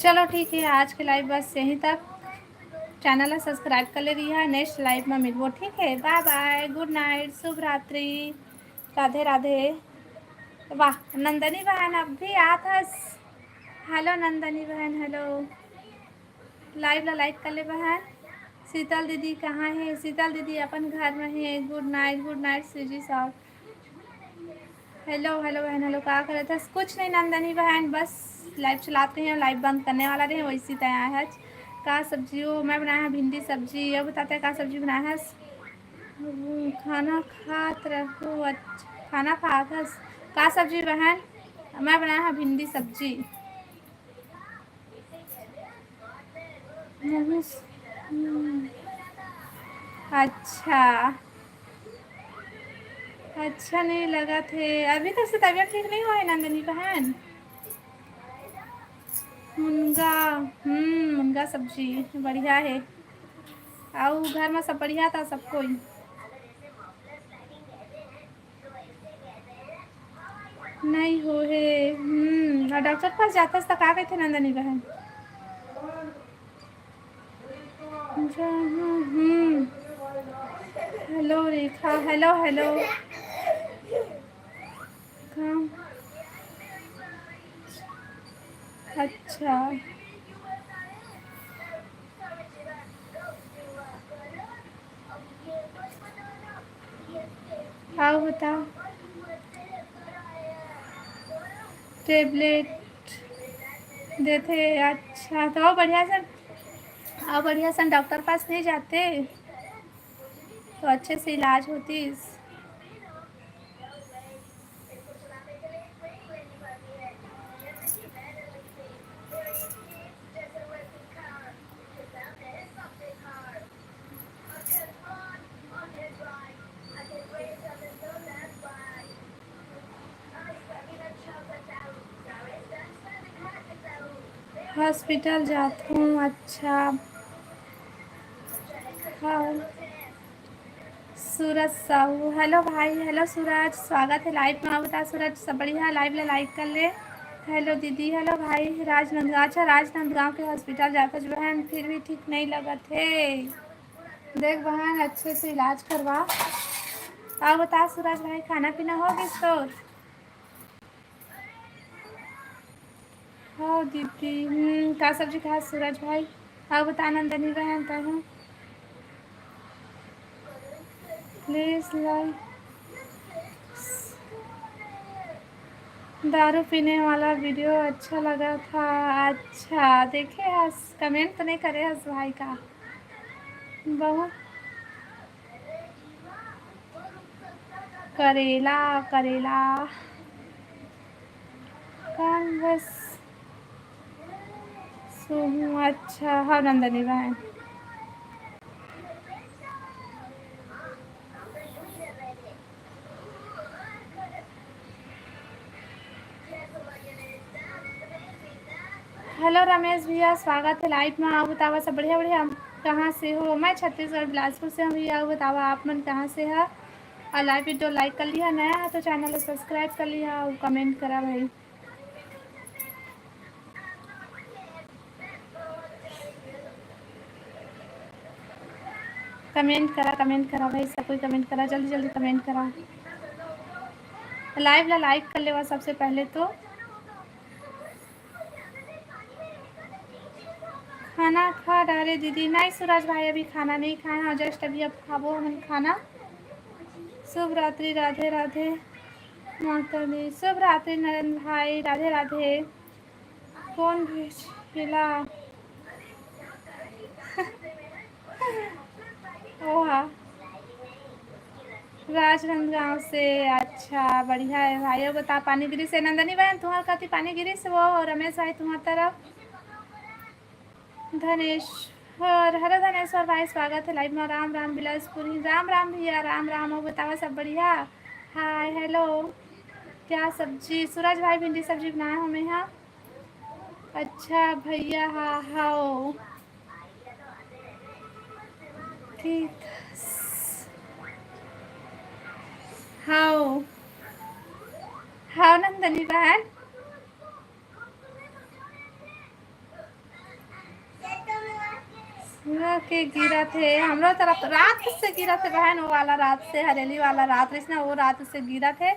चलो ठीक है, आज के लाइव बस यहीं तक। चैनल ला सब्सक्राइब कर ले रही है, नेक्स्ट लाइव में मिलबो, ठीक है? बाय बाय, गुड नाइट, शुभ रात्रि, राधे राधे। वाह, नंदनी बहन अब भी आत हस। हेलो नंदनी बहन, हेलो। लाइव ला लाइक कर ले बहन। शीतल दीदी कहाँ है? शीतल दीदी अपन घर में है। गुड नाइट, गुड नाइट सीजी साहब। हेलो, हेलो बहन, हेलो, का करत हस? कुछ नहीं नंदनी बहन, बस लाइव चलाते हैं, लाइव बंद करने वाला रहे, वैसी तैयार है। का सब्जी हो? मैं बनाया है भिंडी सब्जी। अब बताते हैं का सब्जी बनाया है। खाना खात रहू। अच्छा, खाना खात हस। का सब्जी बहन? मैं बनाया है भिंडी सब्जी। नहीं स-, हम्म। अच्छा, अच्छा नहीं लगत हे। अभी तक से तबीयत ठीक नहीं हुआ है नंदनी बहन? मुनगा, हम्म, मुनगा सब्जी बढ़िया है। अउ घर में सब बढ़िया था, सब कोई? नहीं हो हे। हम्म, और डॉक्टर के पास जाथस त का कहथे नंदनी बहन? जा-, हम्म, हम्म। हेलो रेखा, हेलो, हेलो। काम, अच्छा। अउ बता, टेबलेट देथे। अच्छा, तो अउ बढ़िया से, अउ बढ़िया से डॉक्टर पास नहीं जाते तो अच्छे से इलाज होतीस। हॉस्पिटल जात हूँ। अच्छा, हाँ। सूरज साहू, हेलो भाई, हेलो सूरज, स्वागत है लाइव में। अउ बता सूरज, सब बढ़िया? लाइव ला लाइक कर ले। हेलो दीदी, हेलो भाई। राजनांदगांव, अच्छा, राजनांदगांव के हॉस्पिटल जात हस बहन, फिर भी ठीक नहीं लगत हे। देख बहन, अच्छे से इलाज करवा। अउ बता सूरज भाई, खाना पीना हो गिस तोर? हो दीदी, हम्म, का सब्जी खास सूरज भाई? अउ बता नंदनी बहन, तहूँ? प्लीज लाइक। दारू पीने वाला वीडियो अच्छा लगा था। अच्छा, देखे हस, कमेंट तो नहीं करे हस भाई का? बहुत करेला, करेला। कौन बस सोहू, अच्छा, हाँ, नंदनी बहन। हेलो रमेश भैया, स्वागत है लाइव में। अउ बतावा सब बढ़िया, बढ़िया, कहाँ से हो? मैं छत्तीसगढ़ बिलासपुर से हूँ भैया। अउ बतावा आप मन कहाँ से है? अउ लाइव वीडियो लाइक कर लिहा, नया है तो चैनल को सब्सक्राइब कर लिहा अउ कमेंट करा भाई। कमेंट करा, कमेंट करा भाई, सब कोई कमेंट करा, जल्दी जल्दी कमेंट करा। लाइव ला लाइक कर लेवा सबसे पहले तो। खाना खा डारे दीदी। नहीं सूरज भाई, अभी खाना नहीं खाए हैं, जस्ट अभी अब खाबो हमन खाना। शुभ रात्रि, राधे राधे माता दी। शुभ रात्रि नरेंद्र भाई, राधे राधे। कौन भेजेला? ओहा, राजनांदगांव से। अच्छा, बढ़िया है भाई। अउ बता, पानी गिरिस हे नंदनी बहन, तुंहर कति पानी गिरिस हे वो? रमेश भाई, तुंहर तरफ? धनेश्वर, हेलो धनेश्वर भाई, स्वागत है लाइव में। राम राम बिलासपुरी, राम राम भैया, राम राम। अउ बतावा सब बढ़िया? हाय, हेलो। क्या सब्जी? सूरज भाई, भिंडी सब्जी बनाए हों मैं हा। अच्छा भैया, हाँ, हाओ। ठीक। हाओ। हाओ नंदनी बहन। सुबह के गिरत हे, हमरो तरफ रात से गिरत हे बहन, वो वाला रात से, हरेली वाला रात रहिस ना, वो रात से गिरत हे,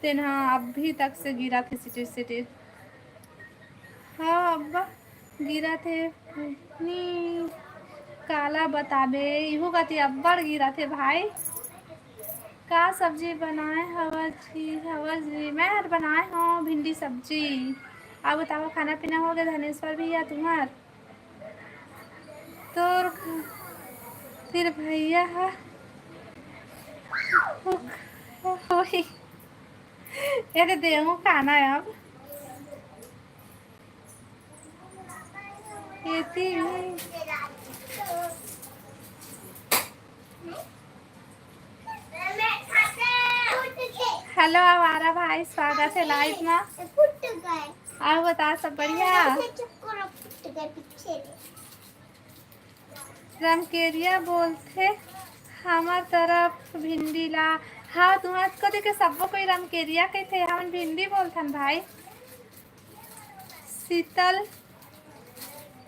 तेन ह अभी तक से गिरत हे सिटिर सिटिर। हाँ, अब्बा गिरत हे, नी काला बताबे, इहू कति अब्बड़ गिरत हे भाई। का सब्जी बनाए हवस जी? हवस जी, मैं हर बनाए हव भिंडी सब्जी। अउ बतावा, खाना पीना हो गे धनेश्वर भैया तुम्हार? तोर ख-, फिर भैया ह भूख होही। ये दे देहूँ खाना अब। एती भी। हेलो आवारा भाई, स्वागत है लाइव में। अउ बता, सब बढ़िया? रमकेरिया बोलथे हमर तरफ भिंडी ला। हाँ, तुम्हार कति के सब्बो कोई रमकेरिया कहिथे, हमन भिंडी बोलथन भाई। शीतल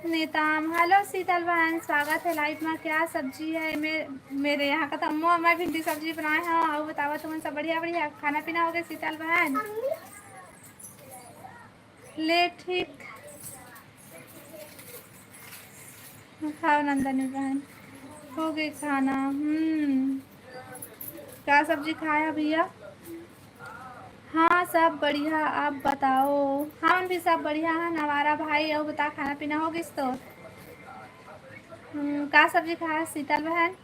नेताम, हेलो शीतल बहन, स्वागत है लाइव में। क्या सब्जी है? मे-, मेरे यहाँ का तो अम्मो अम्मा भिंडी सब्जी बनाए हैं। अउ बतावा, तुमन सब बढ़िया, बढ़िया खाना पीना हो गे शीतल बहन? ले ठीक। खाओ नंदनी बहन, हो गे खाना। हम्म, का सब्जी खाया भैया? हाँ, सब बढ़िया, आप बताओ। हमन भी सब बढ़िया हन। आवारा भाई, अउ बता, खाना पीना हो गिस तोर? हम्म, का सब्जी खाया शीतल बहन?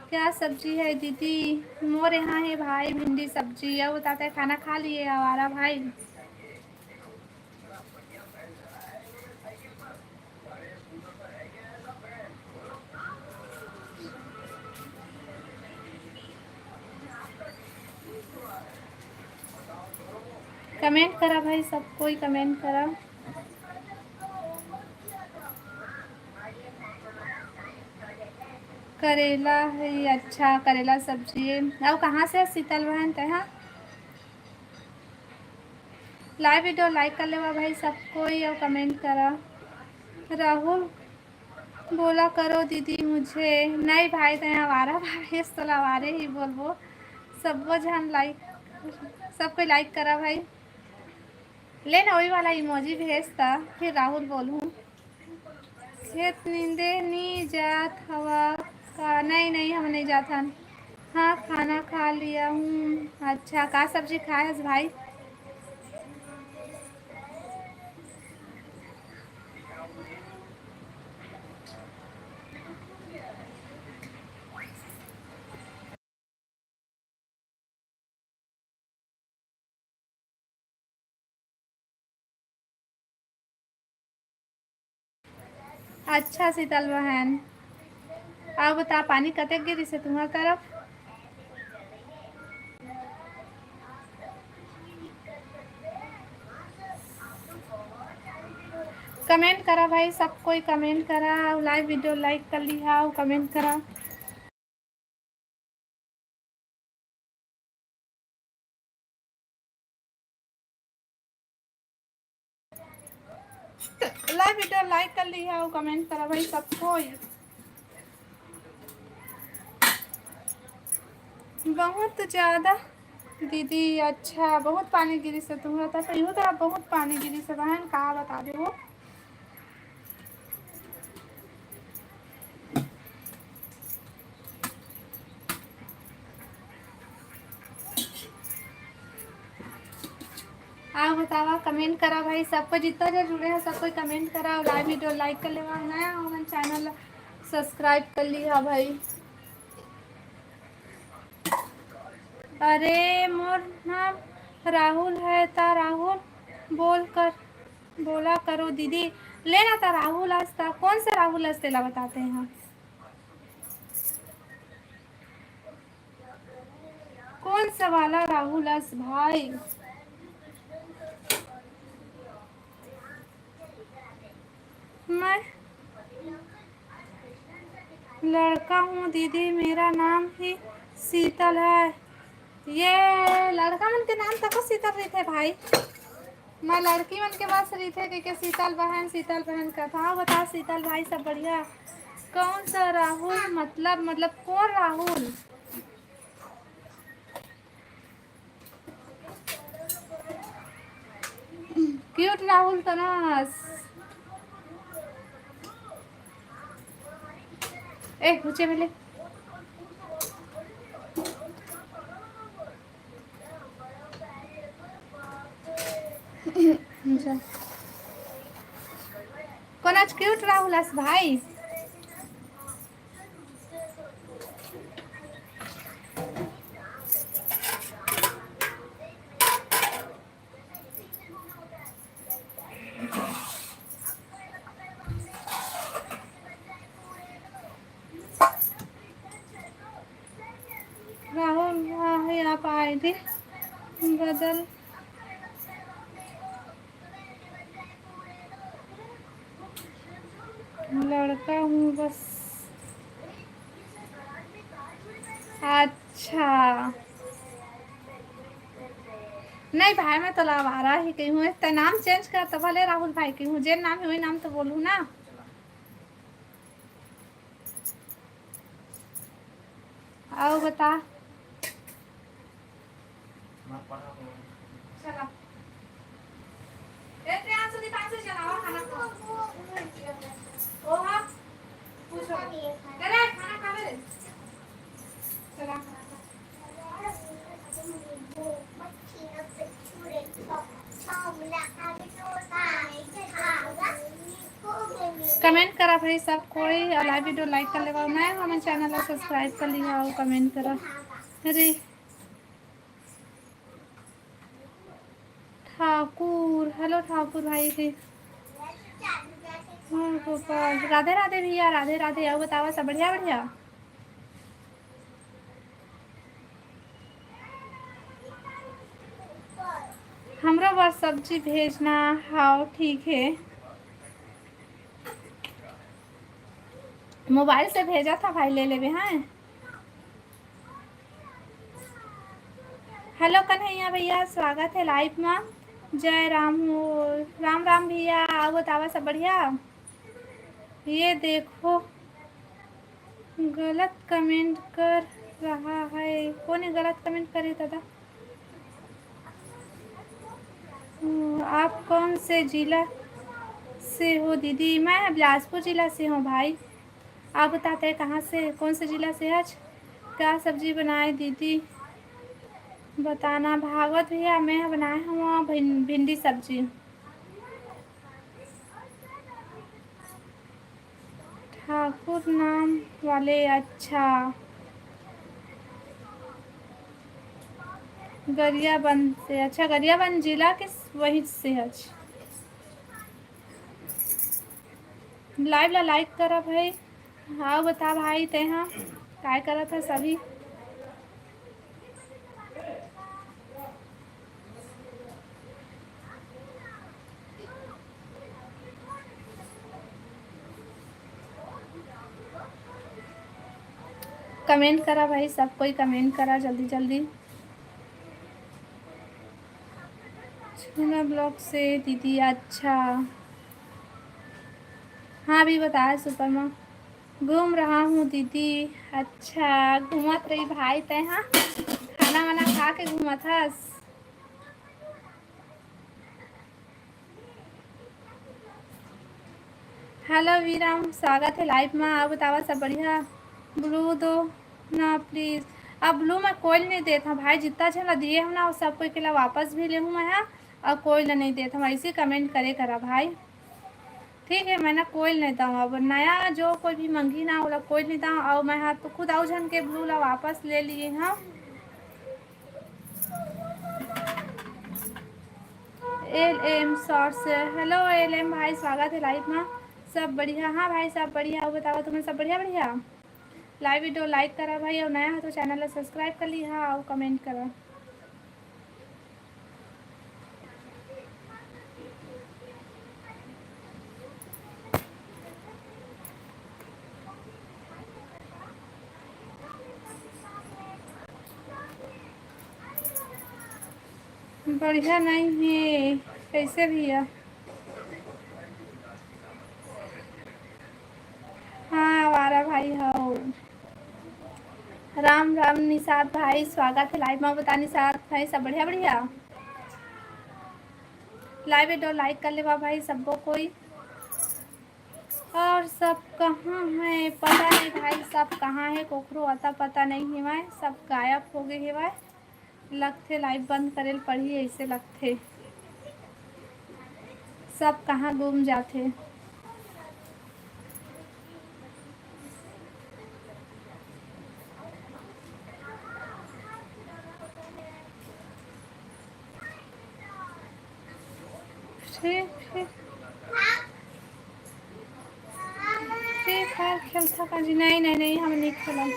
क्या सब्जी है दीदी? मोर यहाँ है भाई भिंडी सब्जी। अउ बता, तैं खाना खा लिए आवारा भाई? कमेंट करा भाई, सब कोई कमेंट करा। करेला है, अच्छा, करेला सब्जी। अउ कहाँ से शीतल बहन तैं? हाँ, लाइव वीडियो लाइक कर लेवा भाई सब कोई, अउ कमेंट करा। राहुल, बोला करो दीदी मुझे। नहीं भाई, तैं आवारा भाई, तो आवारे ही बोलबो। सबो झन लाइक, सब कोई लाइक करा भाई। ले ना, वही वाला इमोजी भेजता, फिर राहुल बोलूँ। खेत नींदे नी जात हवा का? नहीं, नहीं, हम नहीं जात हन। हाँ, खाना खा लिया हूँ। अच्छा, का सब्जी खाए हस भाई? अच्छा शीतल बहन, अउ बता, पानी कतेक गिरिस हे तुम्हर तरफ? कमेंट करा भाई, सब कोई कमेंट करा, अउ लाइव वीडियो लाइक कर लिहा, अउ कमेंट करा। लाइव वीडियो लाइक कर लिहा अउ कमेंट करा भाई सब कोई। बहुत ज्यादा दीदी, अच्छा, बहुत पानी गिरिस हे तुम्हर तरफ? इहू तरफ बहुत पानी गिरिस हे बहन, का बता देवो। अउ बतावा, कमेंट करा भाई, सब कोई जितना जन जुड़े हे, सब कोई कमेंट करा अउ लाइव वीडियो लाइक कर लेवा, नया हो मन चैनल ला सब्सक्राइब कर लिहा भाई। अरे मोर नाम राहुल है, ता राहुल बोल कर, बोला करो दीदी। ले ना ता राहुल अस, ता कौन सा राहुल अस, तेला बताते हैं। कौन सा वाला राहुल अस भाई? मैं लड़का हूँ दीदी, मेरा नाम ही शीतल है। ये लड़का मन के नाम तको शीतल रहिथे भाई। मैं लड़की मन के बस रहिथे के, के शीतल बहन, शीतल बहन कथा। हाँ, बता शीतल भाई, सब बढ़िया? कौन सा राहुल? मतलब, मतलब कौन राहुल? क्यूट राहुल तनस। ए, ऊंचे मिले। अच्छा। राहुल अस भाई। राहुल, हाँ है, आप आईडी बदल। लड़का हूँ बस। अच्छा, नहीं भाई, मैं तो आवारा ही कही हूँ। ते नाम चेंज कर तो भले राहुल भाई कही हूँ, जे नाम है वही नाम तो बोलूँ ना। आओ बता। चला। ए, प्रियांशु, दीपांशु, चला, आओ खाना खाओ। ओ हाँ, पूछो। करे, खाना खावे रे। चला, खाना खा। कमेंट करा भाई सब कोई, और लाइव वीडियो लाइक कर लेवा, मैं हमन चैनल ला सब्सक्राइब कर लिहा और कमेंट करा। अरे ठाकुर, हेलो ठाकुर भाई जी। हाँ गोपाल, राधे राधे भैया, राधे राधे। आओ बतावा सब बढ़िया, बढ़िया। हमरो बर सब्जी भेजना। हाँ ठीक है, मोबाइल से भेजा था भाई, ले लेबे। हाँ, हेलो कन्हैया भैया, स्वागत है लाइव में। जय राम हो। राम राम भैया, आओ बतावा सब बढ़िया। ये देखो, गलत कमेंट कर रहा है। कौन ये गलत कमेंट करे दादा? हम्म, आप कौन से जिला से हो दीदी? मैं बिलासपुर जिला से हूँ भाई। आप बताते हैं कहाँ से, कौन से जिला से? आज क्या सब्जी बनाए दीदी, बताना। भागवत भैया, मैं बनाए हूँ भिं-, भिंडी सब्जी। ठाकुर नाम वाले, अच्छा। गरियाबंद से, अच्छा, गरियाबंद जिला के वहीं से। अच्छा, लाइव ला लाइक करा भाई। हाँ बता भाई, ते हाँ काय करत हस अभी? कमेंट करा भाई, सब कोई कमेंट करा जल्दी जल्दी। छुना ब्लॉक से दीदी, अच्छा। हाँ, अभी बताए सुपर माँ। घूम रहा हूँ दीदी। अच्छा, घूमत रही भाई, तै हाँ खाना वाना खा के घूमत हस। हेलो वीराम, स्वागत है लाइव में। आप बतावा सब बढ़िया? ब्लू दो ना प्लीज। अब ब्लू मैं कोई नहीं देता भाई, जितना झन ला दिए हम ना, वो सब कोई के ला वापस भी ले हूँ मैं, हाँ, और कोई ला नहीं देता हूँ। ऐसे कमेंट करे करा भाई, ठीक है? मैं ना कोई नहीं दऊँ, अब नया जो कोई भी मंगी ना, ओला कोई नहीं दऊँ। और मैं हाँ तो खुद आऊ झन के ब्लू ला वापस ले लिए हम। एल एम शॉर्ट्स, हेलो एल एम भाई, स्वागत है लाइव में। सब बढ़िया? हाँ भाई, सब बढ़िया। और बताओ, तुम्हें सब बढ़िया? बढ़िया। लाइव वीडियो लाइक करा भाई, और नया हो तो चैनल ला सब्सक्राइब कर ली, हाँ, और कमेंट करा। बढ़िया नहीं है, कैसे भैया? हाँ, आवारा भाई हो। राम राम निषाद भाई, स्वागत है लाइव में। बता निषाद भाई, सब बढ़िया? बढ़िया। लाइव वीडियो लाइक कर लेवा भाई, सबको कोई। और सब कहाँ है पता नहीं भाई, सब कहाँ है, कोकरो अता पता नहीं हेवय, सब गायब हो गए हेवय। लगथे लाइव बंद करे ल पड़ही, ऐसे लगथे। सब कहाँ गुम जाथे। Free Fire खेलथा का जी? नहीं, नहीं, नहीं, हम नहीं खेलम।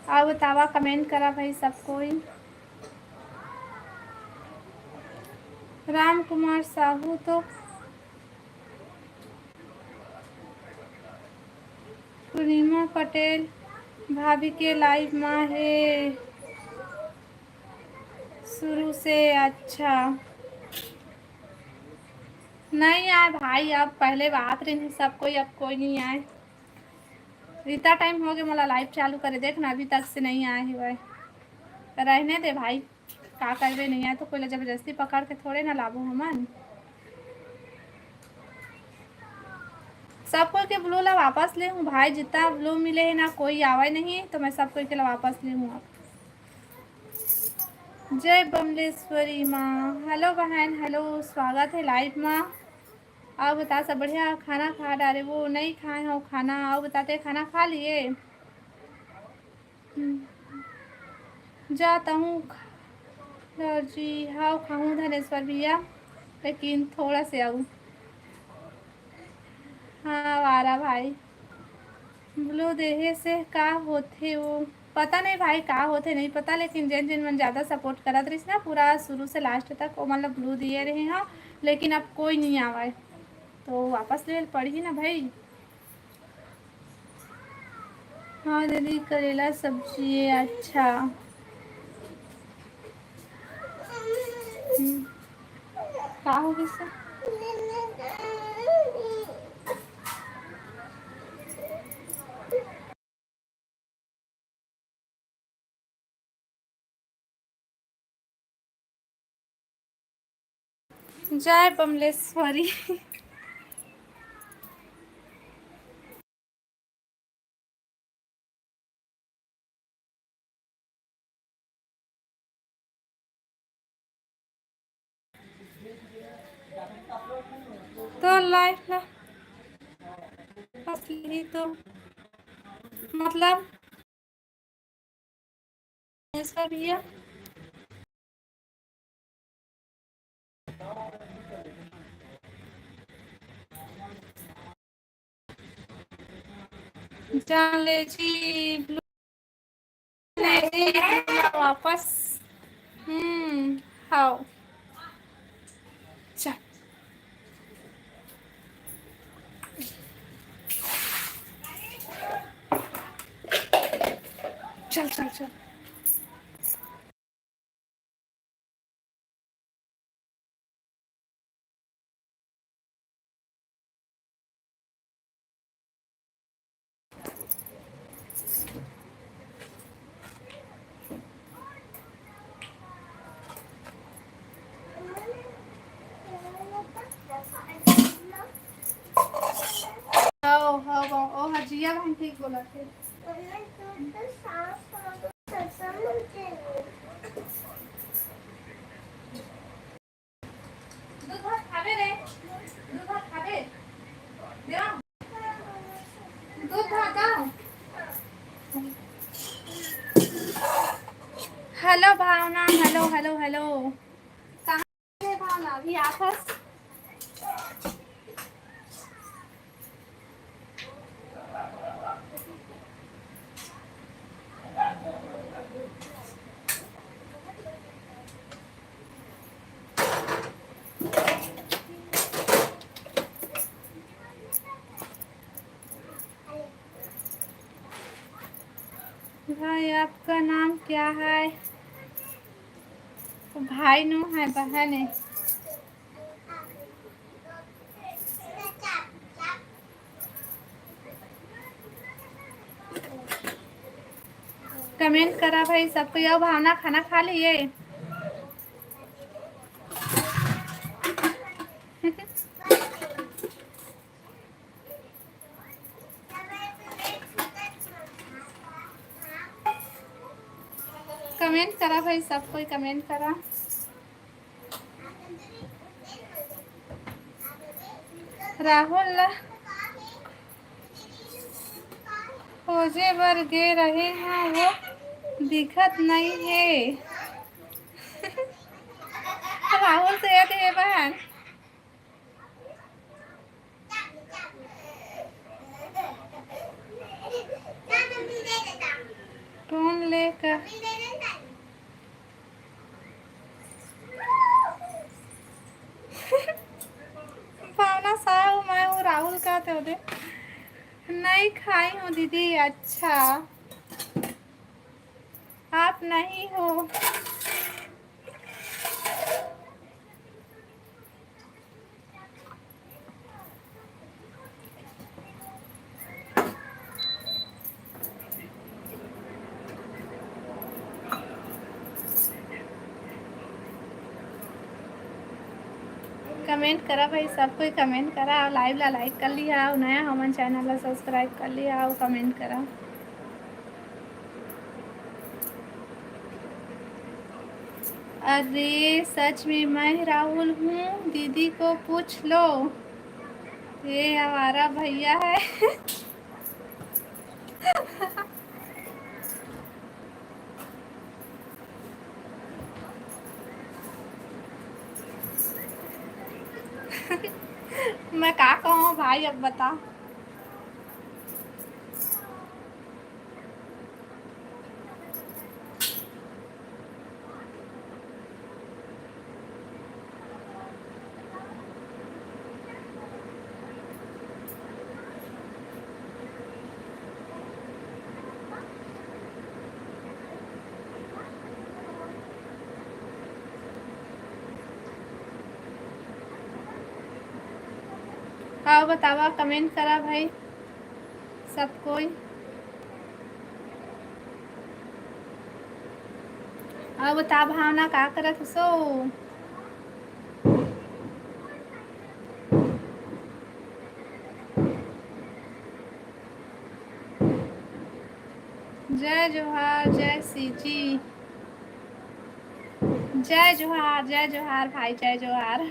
अउ बतावा, comment करा भाई सब कोई। राम कुमार साहू तो पूर्णिमा पटेल भाभी के live मा हे शुरू से। अच्छा, नहीं आए भाई, अब पहले बात रही सब कोई, अब कोई नहीं आए। इतना time हो गया मोला live चालू करे, देख ना, अभी तक से नहीं आए हुए। रहने दे भाई, का करबे, नहीं आए तो कोई ला जबरदस्ती पकड़ के थोड़े ना लाबो हमन। सब कोई के blue ला वापस ले हूँ भाई, जितना blue मिले है ना, कोई आवे नहीं तो मैं सब कोई के ला वापस ले हूँ। अब जय बमलेश्वरी माँ, hello बहन, hello, स्वागत है live माँ। अउ बता, सब बढ़िया? खाना खा डारे वो, नहीं खाए हो खाना। अउ बताते, खाना खा लिए? हम्म। जाता हूँ ख-, जी हाँ, खाऊँ धनेश्वर भैया, लेकिन थोड़ा से आऊ। हाँ, वारा भाई। Blue देहे से का होथे वो? पता नहीं भाई, का होथे नहीं पता, लेकिन जेन जेन मन ज्यादा support करत रहिस ना पूरा शुरू से last तक, ओमन ला blue दिए रहे हाँ, लेकिन अब कोई नहीं आवे, तो वापस ले पड़ही ना भाई। हाँ दीदी, करेला सब्जी है। अच्छा, हम्म। का हो गइस? जय बमलेश्वरी। तो live ला बस यही तो, मतलब, ऐसा भैया। जान ले जी, blue ले जी, वापस। हम्म, हाओ। चल। चल, चल, चल। हव, हव, ओ ह जिया बहन ठीक बोलत हे। दूध भात खाबे रे, दूध भात खाबे? देवा, दूध भात दो। Hello भावना, hello, hello, hello। कहाँ है भावना? अभी आखस। भाई, आपका नाम क्या है? भाई नो है, बहन है। Comment करा भाई सब कोई। अउ भावना, खाना खा लिए? Comment करा भाई, सब कोई comment करा। राहुल ला खोजे बर गे रहे हंव, वो दिखत नइ हे। राहुल से याद हे बहन। कौन लेकर? भावना साहू, मैं हूँ राहुल का तो दे। नहीं खाई हूँ दीदी। अच्छा, आप नहीं हो। कमेंट करा भाई, सब कोई कमेंट करा, अउ लाइव ला लाइक कर लिहा, अउ नया हमन चैनल ला सब्सक्राइब कर लिहा, अउ कमेंट करा। अरे सच में मैं राहुल हूँ, दीदी को पूछ लो। ये हमारा भैया है। मैं का कहूँ भाई, अब बता। हाँ, बतावा, कमेंट करा भाई सब कोई। अब बता भावना, का करत हसो? जय जोहार, जय सीजी। जय जोहार, जय जोहार भाई, जय जोहार।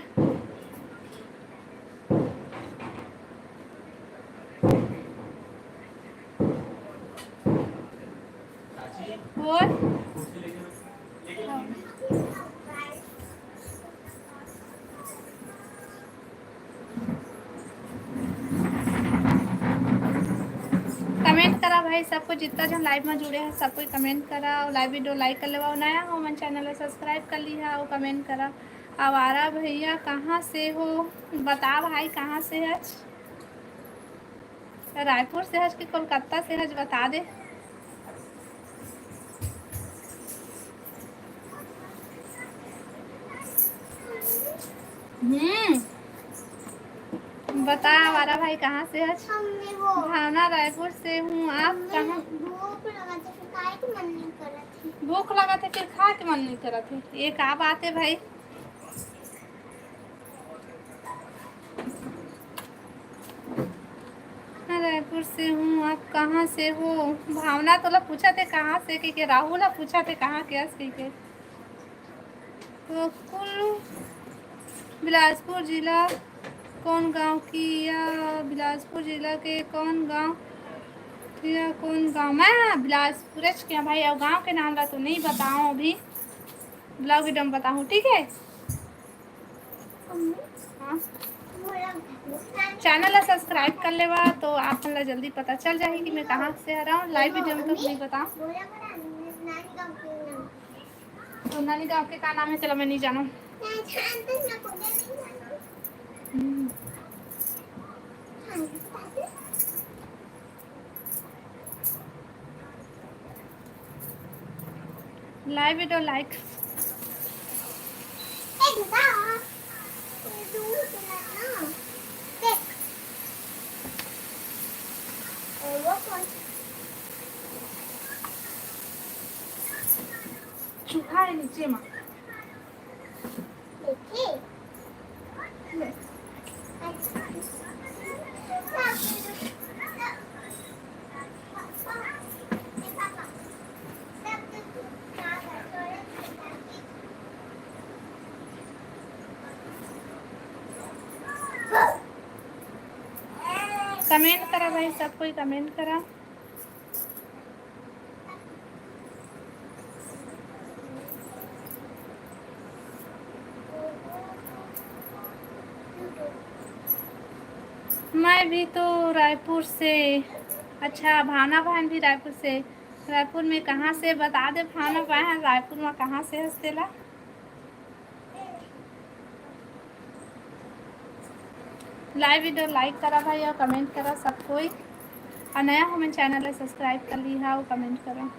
और कमेंट करा भाई, सब कोई जितना जन लाइव में जुड़े हैं, सब कोई कमेंट करा, लाइव वीडियो लाइक कर लेवा, नया हो मन चैनल सब्सक्राइब कर लिहा, और कमेंट करा। आवारा भैया कहाँ से हो, बता भाई कहाँ से हच? रायपुर से हच कि कोलकाता से हच, बता दे। हम्म, बता आवारा भाई कहाँ से हच? मम्मी वो भावना रायपुर से हूँ, आप मम्मी कहाँ? भूख लगा तो फिर खाए के मन नहीं करत है। भूख लगा तो फिर खाए के मन नहीं करत है, ये का बात है भाई? मैं रायपुर से हूँ, आप कहाँ से हो? भावना तोला पूछा थे कहाँ से, कह के राहुल ला पूछा थे कहाँ के हस, कह के। तो कुल बिलासपुर जिला कौन गांव की या बिलासपुर जिला के कौन गांव या कौन गांव? मैं बिलासपुर के भाई, अब गांव के नाम ला तो नहीं बताऊँ अभी, ब्लॉग वीडियो में बताऊँ, ठीक है? हाँ। चैनल ला सब्सक्राइब कर लेवा तो आप मन ला जल्दी पता चल जाही कि मैं कहाँ से आ रहा हूँ। लाइव वीडियो में तो नहीं बताऊँ। तो नानी गाँव के का नाम है, चला मैं नहीं जानूँ। हम्म। लाइव वीडियो लाइक। चूहा है नीचे में। कमेंट करा भाई, सब कोई कमेंट करा। मैं भी तो रायपुर से। अच्छा, भावना बहन भी रायपुर से। रायपुर में कहाँ से, बता दे भावना बहन, रायपुर में कहाँ से हस तेला? Live video like करा भाई और comment करा सब कोई, और नया हमन channel ला subscribe कर लिहा और comment करा।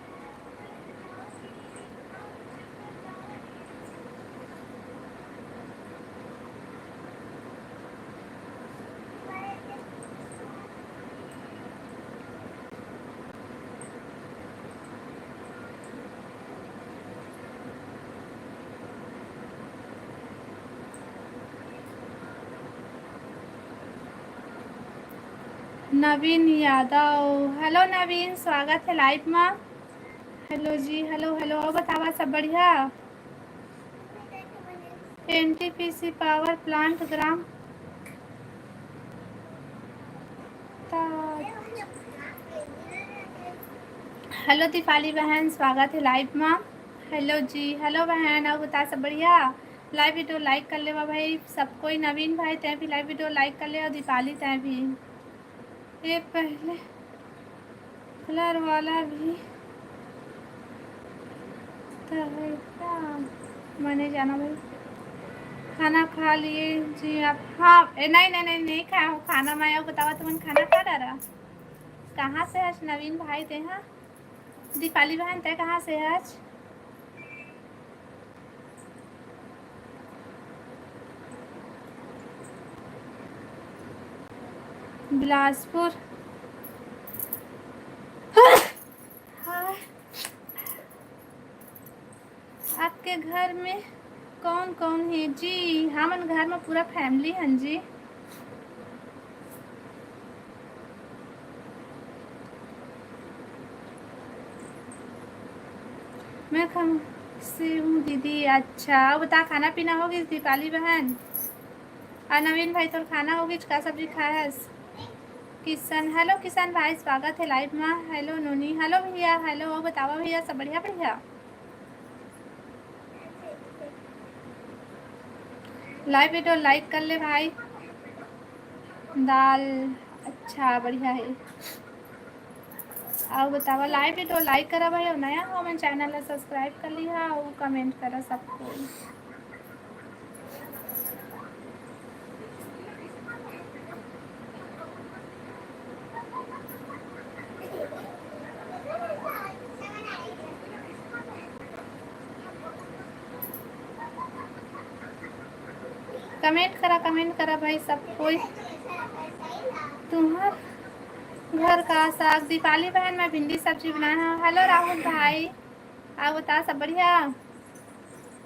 नवीन यादव, hello नवीन, स्वागत है live मा। Hello जी, hello, hello, और बतावा सब बढ़िया? N T P C power plant ग्राम ता-, hello दीपाली बहन, स्वागत है live मा। Hello जी, hello बहन, और बता सब बढ़िया? Live video like कर लेवा भाई सब कोई। नवीन भाई तैं भी live video like कर ले, और दीपाली तैं भी। ये पहले colour वाला भी तो है क्या? मैंने जाना भाई। खाना खा लिए जी आप? हाँ, ए, नहीं, नहीं, नहीं, नहीं खाया हूँ खाना मैं। और बतावा, तुमन खाना खा डारा? कहाँ से हस नवीन भाई तैं? हाँ, दीपाली बहन, तैं कहाँ से हस? बिलासपुर। हाँ। आपके घर में कौन कौन है जी? हमन घर में पूरा family हन जी। मैं खम से हूँ दीदी। अच्छा, अब बता, खाना पीना हो गइस दीपाली बहन? और नवीन भाई, तोर खाना हो गइस? का सब्जी खाए हस? किशन, hello किशन भाई, स्वागत है live मा। Hello नोनी, hello भैया, hello। और बतावा भैया, सब बढ़िया? बढ़िया। Live video like कर ले भाई। दाल, अच्छा, बढ़िया है। और बतावा, live video like करा भाई, और नया हो मन channel ला subscribe कर लिहा और comment करा सब कोई। Comment करा, comment करा भाई सब कोई। तुम्हार घर का साग? दीपाली बहन, मैं भिंडी सब्जी बनाए हव। Hello राहुल भाई, आप बता, सब बढ़िया?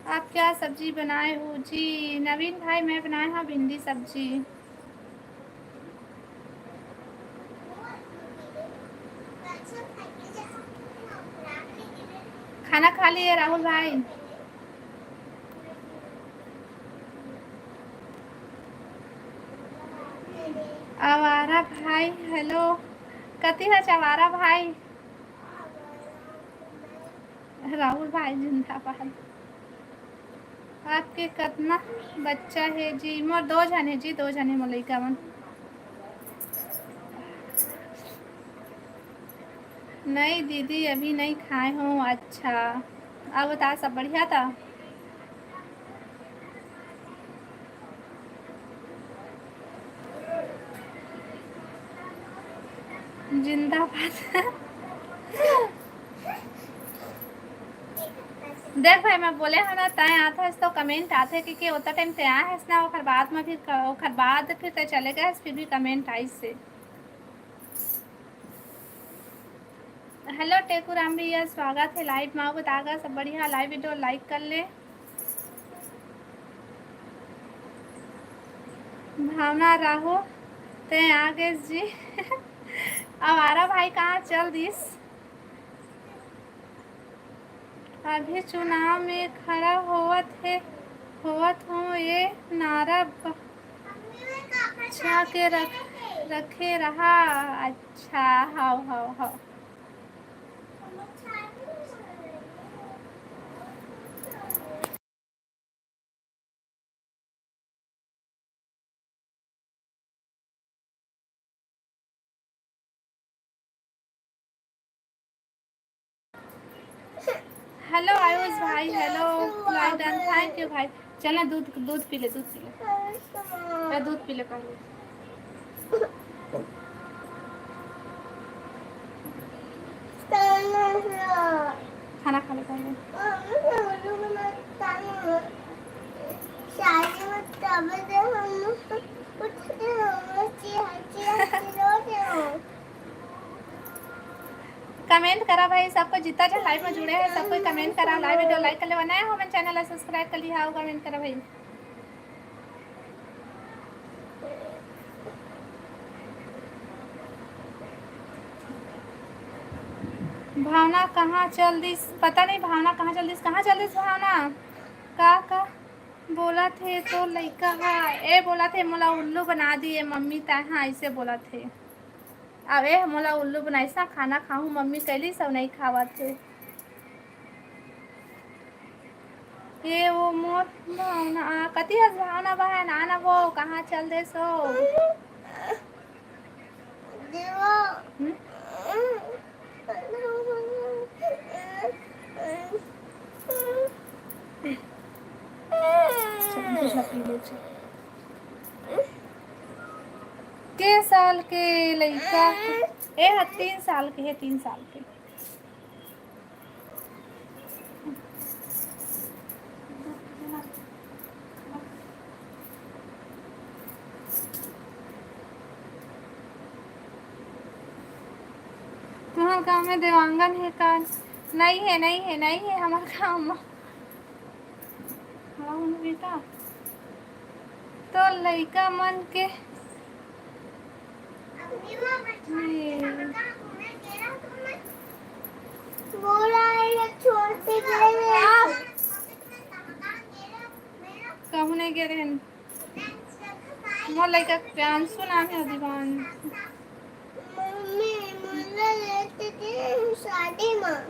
आप क्या सब्जी बनाए हो जी? नवीन भाई, मैं बनाए हव भिंडी सब्जी। खाना खा लिए राहुल भाई? आवारा भाई, hello। कति हच आवारा भाई? राहुल भाई जिंदाबाद। आपके कतना बच्चा हे जी? मोर दो झन हे जी, दो झन हे मोर लइका मन। नहीं दीदी, अभी नहीं खाए हूँ। अच्छा, अब बता, सब बढ़िया था? जिंदाबाद। देख भाई, मैं बोले हव ना, तैं आथस तो comment आथे, क्योंकि ओतना time तैं आए हस ना, ओकर बाद में फिर क-, ओकर बाद फिर तैं चले गए हस, फिर भी comment आइस हे। Hello टेकू राम भैया, स्वागत हे live मा। बतागा सब बढ़िया, live video like कर ले। भावना राहू, तैं आ गेस जी। आवारा भाई कहाँ चल दिस? अभी चुनाव में खड़ा होवत हे, होवत हूँ, ये नारा बचा के रख, रखे रहा। अच्छा, हव, हव, हव। Hello आयुष भाई, hello। Like done, thank you भाई। चल ना, दूध, दूध पी ले, दूध पी ले। ए, दूध पी ले पहले। खाना खा ले पहले। Comment करा भाई, सब कोई जितना जन live में जुड़े हैं, सब कोई comment करा, live video like कर लेवा, नया हो मन channel ला subscribe कर लिहा, comment करा भाई। भावना कहाँ चल दिस? पता नहीं भावना कहाँ चल दिस, कहाँ चल दिस भावना? का का बोलत हे तो लइका हा? ए बोलत हे, "मोला उल्लू बना दिए मम्मी, तै हा," ऐसे बोलत हे। अब ए मोला उल्लू बनाइस ना, खाना खाहूँ मम्मी कइलिस, सब नहीं खावत हे। ये वो मोर भावना, आ, कति हस भावना बहन, आना वो, कहाँ चल देस हो? हम्म? के साल के लइका? ए हा तीन साल के हे, तीन साल के। तुम्हार गाँव में देवांगन हे का? नहीं है, नहीं है, नहीं है हमार गाँव में। हाँ, बेटा, तो लइका मन के, ये। बोला, ये छोड़ के गए। कहूँ नहीं गे रहेन। मोर लइका के प्रियांशु नाम हे, दीवान। मम्मी, मोला लेते थे शादी में।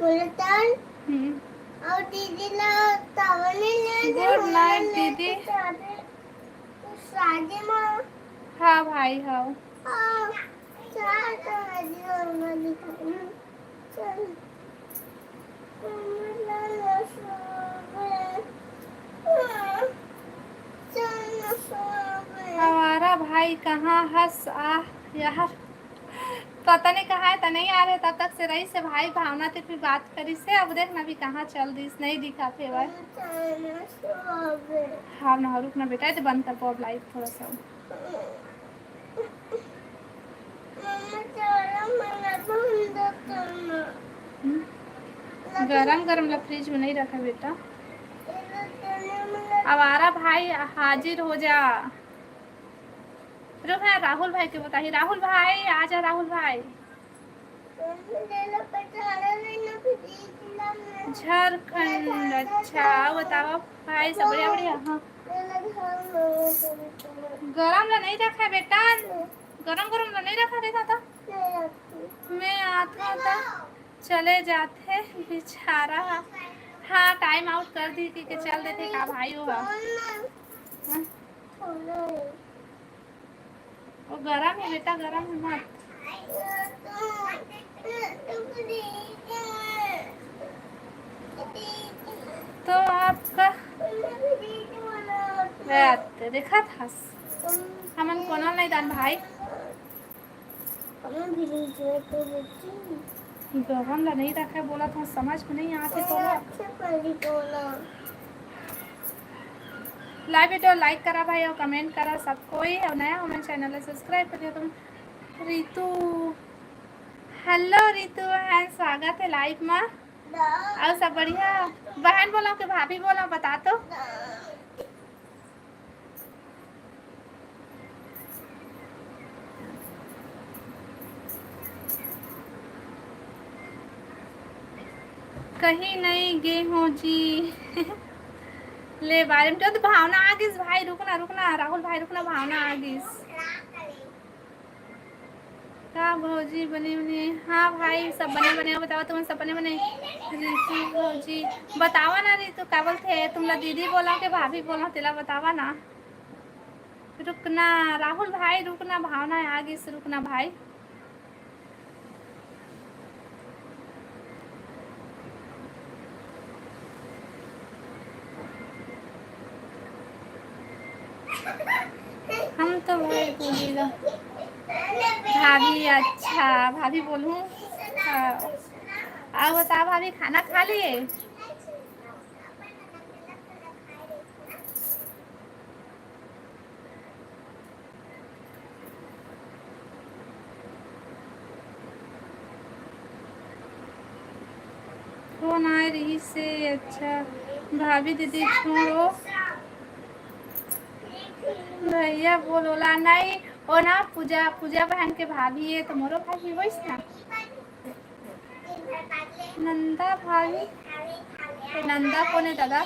बोले तन। हम्म। और दीदी ला तवने ले दे, good night, मोला लेते दीदी। शादी, शादी में। हाँ भाई, हाँ। हाँ, शादी में दिखाई। आवारा भाई कहाँ हस? आ यार, पता नहीं कहाँ है, त नहीं आ रहे। तब तक से रही से भाई भावना ते फिर बात करी से। अब देख ना अभी कहाँ चल दिस, नहीं दिखा थे भाई। हाँ ना, रुक ना बेटा, ये तो बंद कर दो अब live थोड़ा सा। मम्मा, चलो, मम्मा, बंद करना। हम्म? गरम गरम ला fridge में नहीं रखा बेटा। आवारा भाई हाजिर हो जा। रुक, हाँ, राहुल भाई के बताही। राहुल भाई, आजा राहुल भाई। झारखंड, अच्छा, बताओ भाई, सब बढ़िया, बढ़िया? हाँ। गरम ला नहीं रखा है बेटा, गरम गरम ला नहीं रखा रे दादा। मैं आता था, चले जाते बेचारा। हाँ, time out कर दी थी कि चल देते का भाई हो। हाँ? वो गरम है बेटा, गरम है मत। तो आपका बात देखा था, हमन कोनो नहीं दान भाई। गरम ला नहीं रखा, बोला था, समझ में नहीं आते तो। Live video like करा भाई और comment करा सब कोई, और नया हो मन channel ला subscribe कर दिया तुम। रितु, hello रितु बहन, स्वागत है live में। और सब बढ़िया? बहन बोला कि भाभी बोला, बता तो। कहीं नहीं गे हो जी। ले बारे में तो भावना आ गिस भाई, रुकना, रुकना, राहुल भाई, रुकना, भावना आ गिस। का भौजी बने बने? हाँ भाई, सब बने बने। बतावा तुम सब बने बने? रितु भौजी, बतावा ना रितु, का बोलथे? तुमला दीदी बोला के भाभी बोला, तेला बतावा ना। रुकना राहुल भाई, रुकना, भावना आ गिस, रुकना भाई। भाभी, अच्छा, भाभी बोलूँ। हाँ। अउ बता भाभी, खाना खा लिए? फोन आए रहिस हे, अच्छा। भाभी दीदी छोड़ो, भैया बोल ओला नहीं। ओ ना, पूजा, पूजा बहन के भाभी हे, तो मोरो भाभी होइस ना। नंदा भाभी, नंदा कोन हे दादा?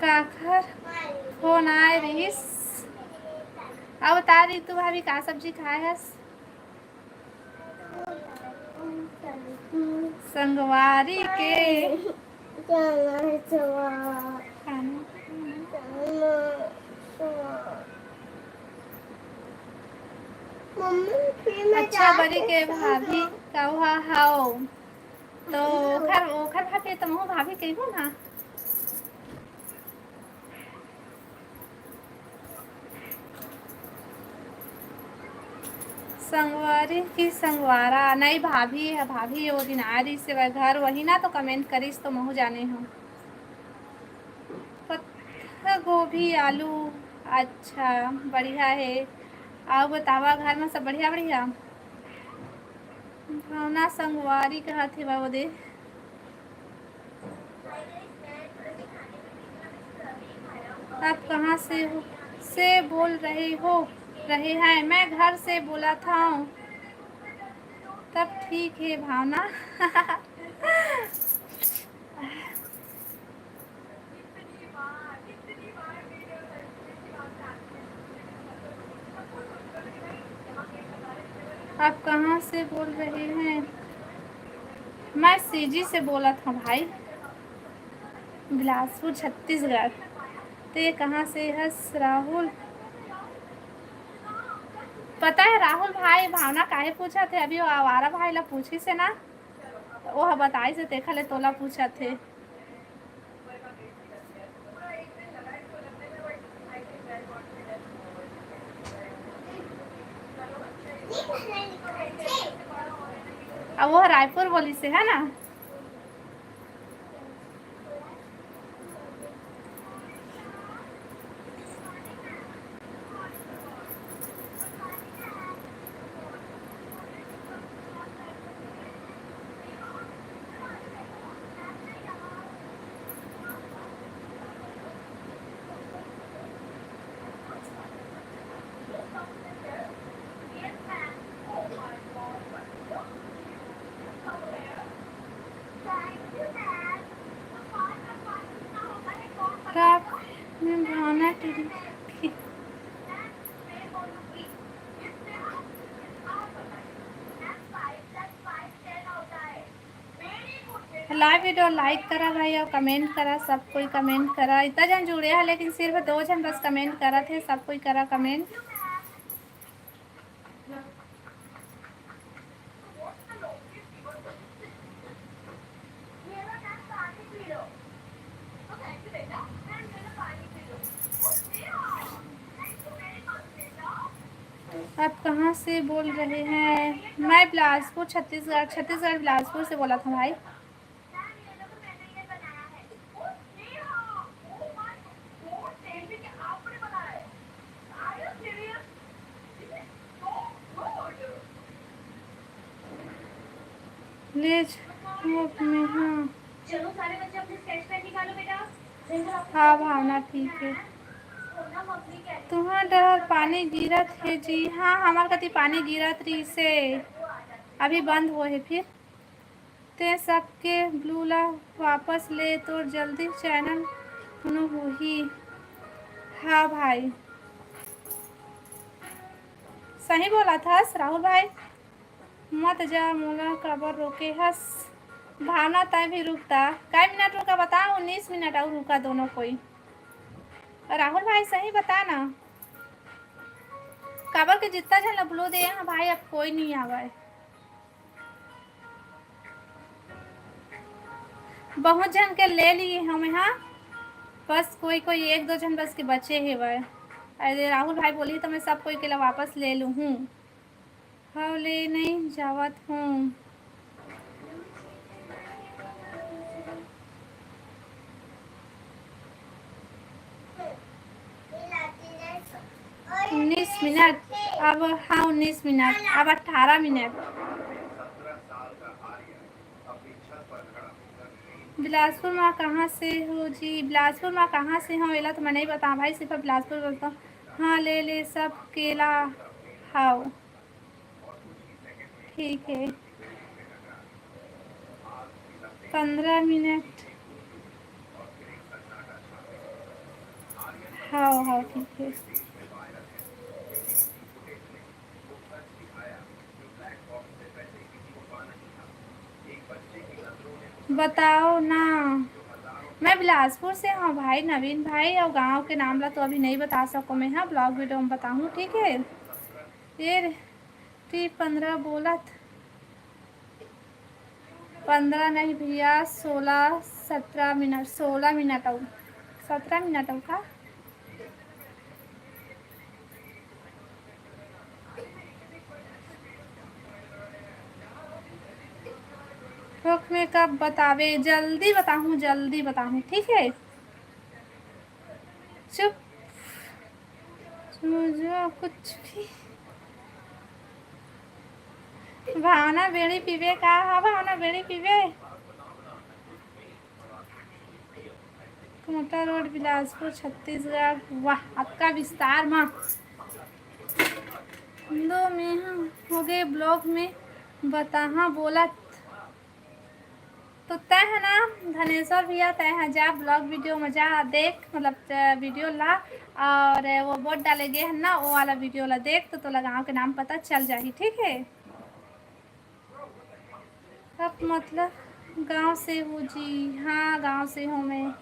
काखर फोन आए रहिस। अब बता रितु भाभी, का सब्जी खाए हस? संगवारी के खाना। अच्छा, बरी के भाभी कहा हव? तो ओखर, ओखर भाभी, तुमहू भाभी कहिबो ना। संगवारी की संगवारा, नहीं भाभी हे, भाभी ओ दिन आ रहिस हे घर, वही ना तो comment करिस, तो महू जाने हूँ। पत्ता गोभी, आलू, अच्छा, बढ़िया हे। अउ बतावा, घर में सब बढ़िया, बढ़िया? भावना संगवारी कहत हे बा ओदे। आप कहाँ से हो, से बोल रहे हो, रहे हैं? मैं घर से बोलत हँव। तब ठीक हे भावना। आप कहाँ से बोल रहे हैं? मैं सीजी से बोलत हँव भाई, बिलासपुर, छत्तीसगढ़। ते कहाँ से हस राहुल? पता हे राहुल भाई, भावना काहे पूछत हे? अभी वो आवारा भाई ला पूछिस हे ना, त ओह बताइस हे, तेखर ले तोला पूछत हे। अब वो रायपुर बोलिस हे, है ना? का मैं भावना टीवी live video like करा भाई, अउ comment करा, सब कोई comment करा। इतना जन जुड़े हे, लेकिन सिर्फ दो जन बस comment करत हे, सब कोई करा comment। आप कहाँ से बोल रहे हैं? मैं बिलासपुर, छत्तीसगढ़, छत्तीसगढ़ बिलासपुर से बोलत हँव भाई। ले जा, वो अपने, हाँ। हाँ भावना, ठीक हे। तुँहर डहर पानी गिरत हे जी? हाँ, हमर कति पानी गिरत रहिस हे, अभी बंद होए हे फिर। तें सबके blue ला वापस ले, तोर जल्दी channel blue होही। हाँ भाई, सही बोलत हस राहुल भाई, मत जा, मोला काबर रोके हस? भावना, तैं भी रुक ता, कै मिनट रुका बता, उन्नीस मिनट अउ रुका दोनों कोई। राहुल भाई, सही बता ना, काबर के जितना झन ला blue दे हँव भाई, अब कोई नहीं आवय। बहुत झन के ले लिए हमें, हाँ, बस कोई कोई एक दो झन बस के बचे हेवय। अरे राहुल भाई बोली तो मैं सब कोई के ला वापस ले लूँ हूँ। हव ले नहीं जावत हूँ। उन्नीस मिनट। अब हाँ, उन्नीस मिनट, अब अठारह मिनट। बिलासपुर मा कहाँ से हो जी? बिलासपुर मा कहाँ से हो, एला तो मैं नहीं बता भाई, सिर्फ बिलासपुर बोलता हूँ। हाँ, ले ले सब केला। हाँ, ठीक है। पंद्रह मिनट। हाँ, हाँ, ठीक है। बताओ ना। मैं बिलासपुर से हूँ भाई, नवीन भाई, और गांव के नाम ला तो अभी नहीं बता सको मैं, हाँ, vlog video में बताऊँ, ठीक है। ये टी पंद्रह बोलत, पंद्रह नहीं भैया, सोलह, सत्रह मिनट, सोलह मिनट अउ, सत्रह मिनट अउ का? थोक में कब बतावे? जल्दी बताहूँ, जल्दी बताहूँ, ठीक है। चुप, समझो कुछ भी। भावना बेड़ी पीबे का? हाँ, भावना बेड़ी पीबे। कुमटा रोड, बिलासपुर, छत्तीसगढ़। वाह, अतका विस्तार मा। दो में हाँ, हो गए vlog में बताहा बोलत। तो तय है ना धनेश्वर भैया, तय है जा vlog video में जा देख, मतलब, अ, video ला, और वो vote डाले गए है ना, वो वाला video ला देख, तो तोला गांव के नाम पता चल जाही, ठीक है। अब मतलब गांव से हूँ जी, हाँ, गांव से हूँ मैं।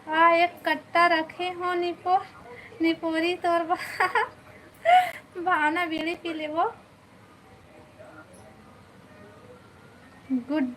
आ, एक कट्टा रखे हो निपो, निपोरी तोर बा-, भावना बीड़ी पी लेबो। Good।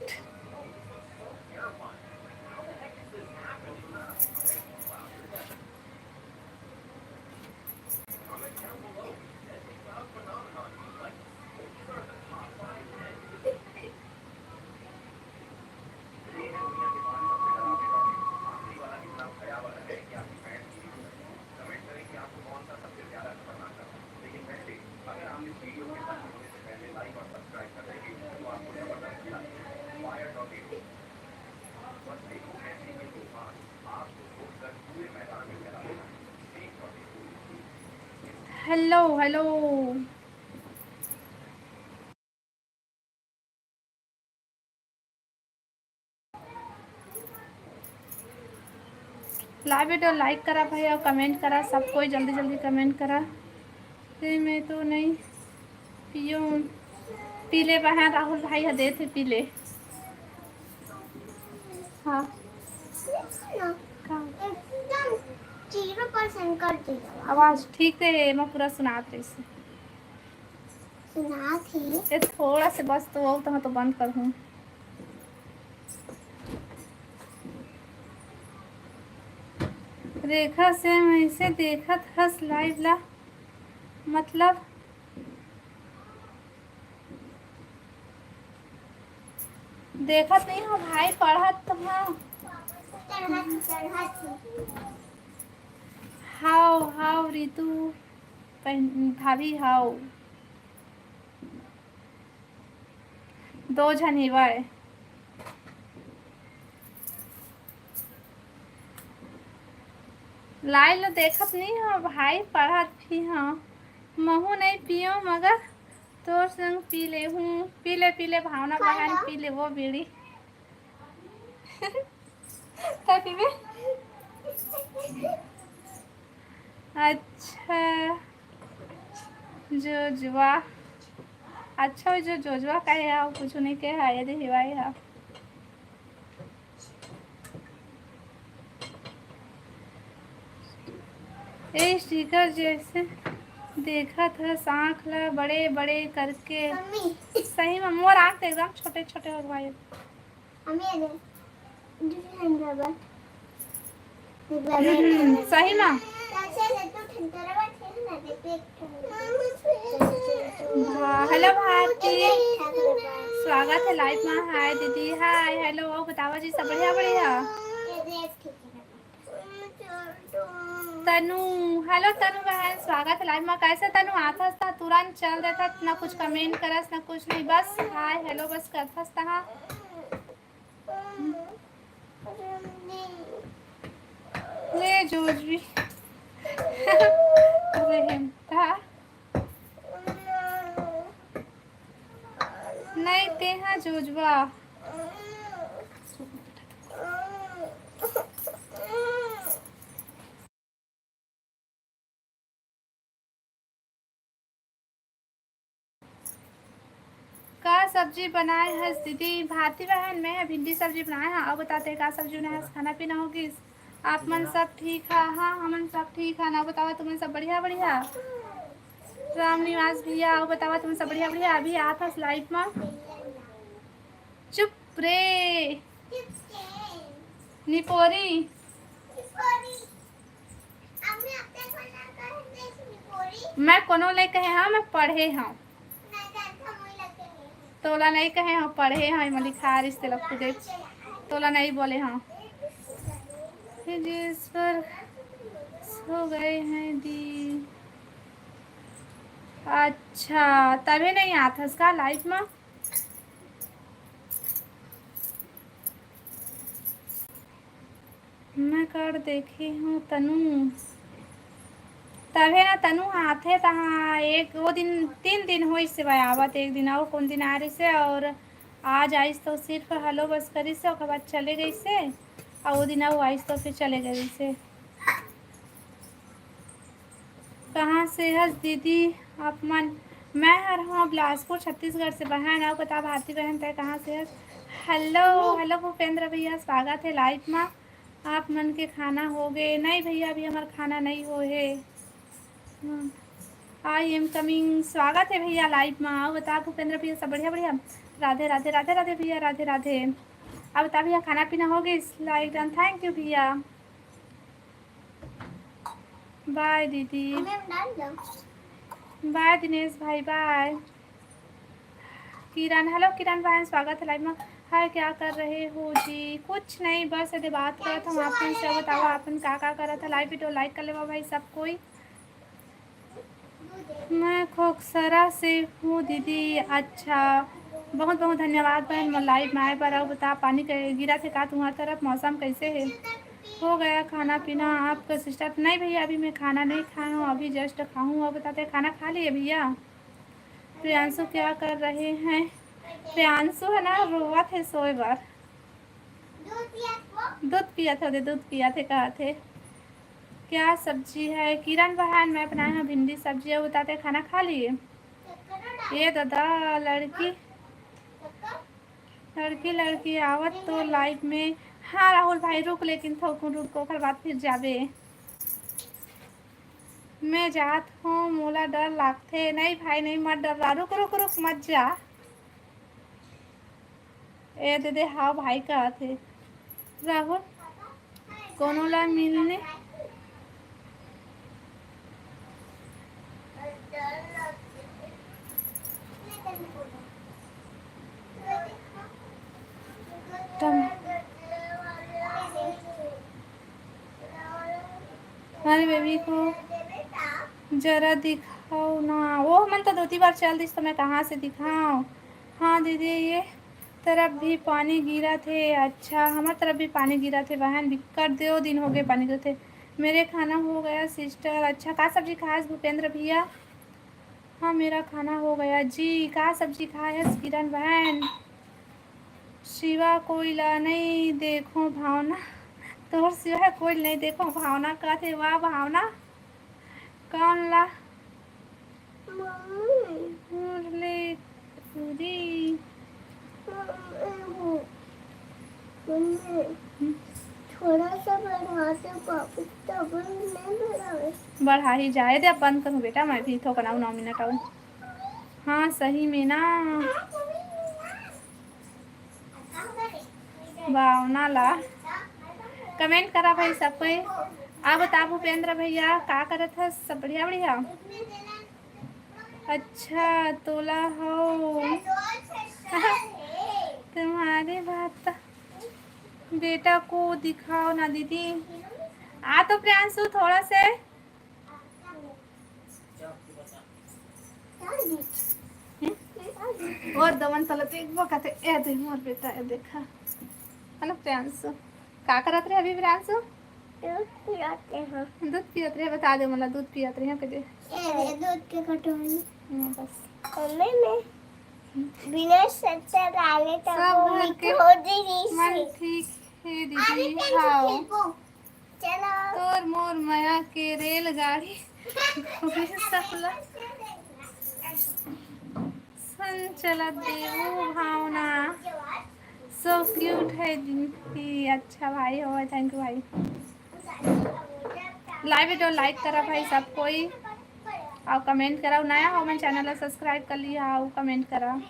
Hello, hello। Live video like करा भाई और comment करा, सब कोई जल्दी जल्दी comment करा। ते मैं तो नहीं पियो, पी ले बहन, राहुल भाई ह देथे, पी ले। हाँ। का? एकदम zero percent कर दिया। आवाज ठीक से एमा पूरा सुनात रहिस। सुनात हे। ए, थोड़ा से बस तो, अउ तहाँ तो बंद कर हूँ। रेखा से वैसे देखत हस live ला, मतलब देखत नहीं हो भाई, पढ़त तो हो। पढ़त, पढ़त। हाव, हाव, रितु बहन, भाभी, हाव। दो झन हिवय। Live ल देखत नहीं हो भाई, पढ़त भी हो। महू नहीं पियो, मगर तोर संग पी ले हूँ। पी ले, पी ले, भावना बहन, पी ले वो बीड़ी। का पीबे? अच्छा, जोजवा। अच्छा, जो जोजवा कहे हा, कुछ नहीं कहे हा, ये दे हिवाई हा। ए sticker जैसे देखत हस आँख ला बड़े बड़े करके। मम्मी। सही में मोर आँख तो एकदम छोटे छोटे हो गए। सही मा। हाँ, hello भारती, स्वागत है live मा। Hi दीदी, hi, hello, अउ बतावा जी, सब बढ़िया, बढ़िया? तनु, hello तनु बहन, स्वागत है live मा। कैसे तनु, आथस त तुरंत चल देथस, ना कुछ comment करस, ना कुछ नहीं, बस hi hello बस करथस तहाँ। ले जोजवी। रहमता। नहीं, तेहा जोजवा। का सब्जी बनाए हस दीदी? भारती बहन, मैं ह भिंडी सब्जी बनाए हव। अउ बता, तैं का सब्जी बनाए हस? खाना पीना हो गिस? आप मन सब ठीक हा? हाँ, हमन सब ठीक हा। अउ बतावा, तुमन सब बढ़िया, बढ़िया? राम निवास भैया, अउ बतावा, तुमन सब बढ़िया, बढ़िया? अभी आत हस live मा? चुप रे निपोरी। मैं कोनो नहीं कहे हव, मैं पढ़े हव। तोला नहीं कहे हव, पढ़े हव, एमा लिखा रिस तेला खुदे। तोला नहीं बोले हव। जिस पर सो गए हैं दी। अच्छा, तभे नहीं आथस का live मा? मैं कर देखे हूँ तनु। तभे ना तनु ह आथे तहाँ एक, वो दिन, तीन दिन होइस हे आवत, एक दिन अउ कोन दिन आय रहिस हे, अउ आज आइस तो सिर्फ hello बस करिस हे, ओकर बाद चले गइस हे, अउ वो दिन अउ आइस तो फिर चले गइस हे। कहाँ से हस दीदी आप मन? मैं हर हूँ बिलासपुर, छत्तीसगढ़ से बहन। अउ बता भारती बहन, तैं कहाँ से हस? Hello, hello भूपेंद्र भैया, स्वागत है live मा। आप मन के खाना हो गे? नहीं भैया, अभी हमर खाना नहीं हो हे। हम्म। I am coming। स्वागत है भैया live मा। अउ बता भूपेंद्र भैया, सब बढ़िया, बढ़िया? राधे, राधे, राधे, राधे भैया, राधे, राधे। अउ बता भैया, खाना पीना हो गे? Like done। Thank you भैया। Bye दीदी। हमें डाल दो। Bye दिनेश भाई, bye। किरण, hello किरण बहन, स्वागत है live मा। हाय, क्या कर रहे हो जी? कुछ नहीं, बस एदे बात करत हूँ आप मन से। बतावा, आप मन का का करत है? Live video like कर लेवा भाई सब कोई। मैं खोखसरा से हूँ दीदी। अच्छा, बहुत बहुत धन्यवाद बहन, मोर live में आए बर। अउ बता, पानी के गिरत हे का तुम्हार तरफ? मौसम कैसे है? हो गया खाना पीना आपका sister? नहीं भैया, अभी मैं खाना नहीं खाया हूँ, अभी just खाऊँ। अउ बता, तैं खाना खा लिए भैया? प्रियांशु क्या कर रहे हैं? प्रियांशु है ना, रोवत है सोए बर। दूध पियत हे, दूध पियत हे, कहत हे। क्या सब्जी है? किरण बहन, मैं बनाए हूँ भिंडी सब्जी। अउ बता, तैं खाना खा लिए? ए दादा, लड़की, लड़की, लड़की आवत तो live में। हाँ राहुल भाई, रुक, लेकिन थोकुन रुक, ओकर बाद फिर जाबे। मैं जात हूँ, मोला डर लागथे। नहीं भाई, नहीं, मत डर, रुक, रुक, रुक, मत जा। ए दे दे, हाँ भाई, कहत हे राहुल, कोनो ला मिलने। टम-, अरे बेबी को जरा दिखाओ ना। वो मन तो धोती बार चल दिस, तो मैं कहाँ से दिखाऊं? हाँ दीदी, ये तरफ भी पानी गिरत हे। अच्छा, हमर तरफ भी पानी गिरत हे बहन, बिक्कट दो दिन हो गए पानी गिरत हे। मेरे खाना हो गया sister। अच्छा, का सब्जी खास भूपेंद्र भैया? हाँ, मेरा खाना हो गया जी। का सब्जी खाए हस किरण बहन? सिवा कोई ला नहीं देखो भावना, तोर सिवा कोई नहीं देखो भावना, कहत हे। वाह भावना, कौन ला? मुरली पूरी। मम्मी, थोड़ा सा बढ़ा दे बाबू, तब नहीं बढ़ावे। बढ़ा ही जाए दे, अब बंद करूँ बेटा, मैं भी थोकन आऊ नौ मिनट आऊ। हाँ, सही में ना। भावना ला। कमेंट करा भाई सब कोई। आप बता भूपेंद्र भैया, का करत हस? सब बढ़िया, बढ़िया। अच्छा, तोला हो। तुम्हारी बात। बेटा को दिखाओ ना दीदी। आ तो प्रियांशु थोड़ा से। हम्म? और दमन तले देखबो कते, ए दे मोर बेटा, ए देखा। है ना प्रियांशु? का करत रहे अभी प्रियांशु? दूध पियाते हैं। दूध पियत रहे, बता दे मोला, दूध पियत रहे कदे। ए, दूध के कटोरी। हम्म, बस। मम्मी में बिना शक्कर डाले तो सब वो घर के मीठा हो जाएगी। मन ठीक है दीदी। हाँ। चलो। तोर मोर मया के रेलगाड़ी घूमे सकला। संग चलत देवो भावना। So cute है दीदी। अच्छा भाई हो, thank you भाई। Live video like करा भाई सब कोई, और comment करा। नया हो मन channel ला subscribe कर लिया, और comment करा।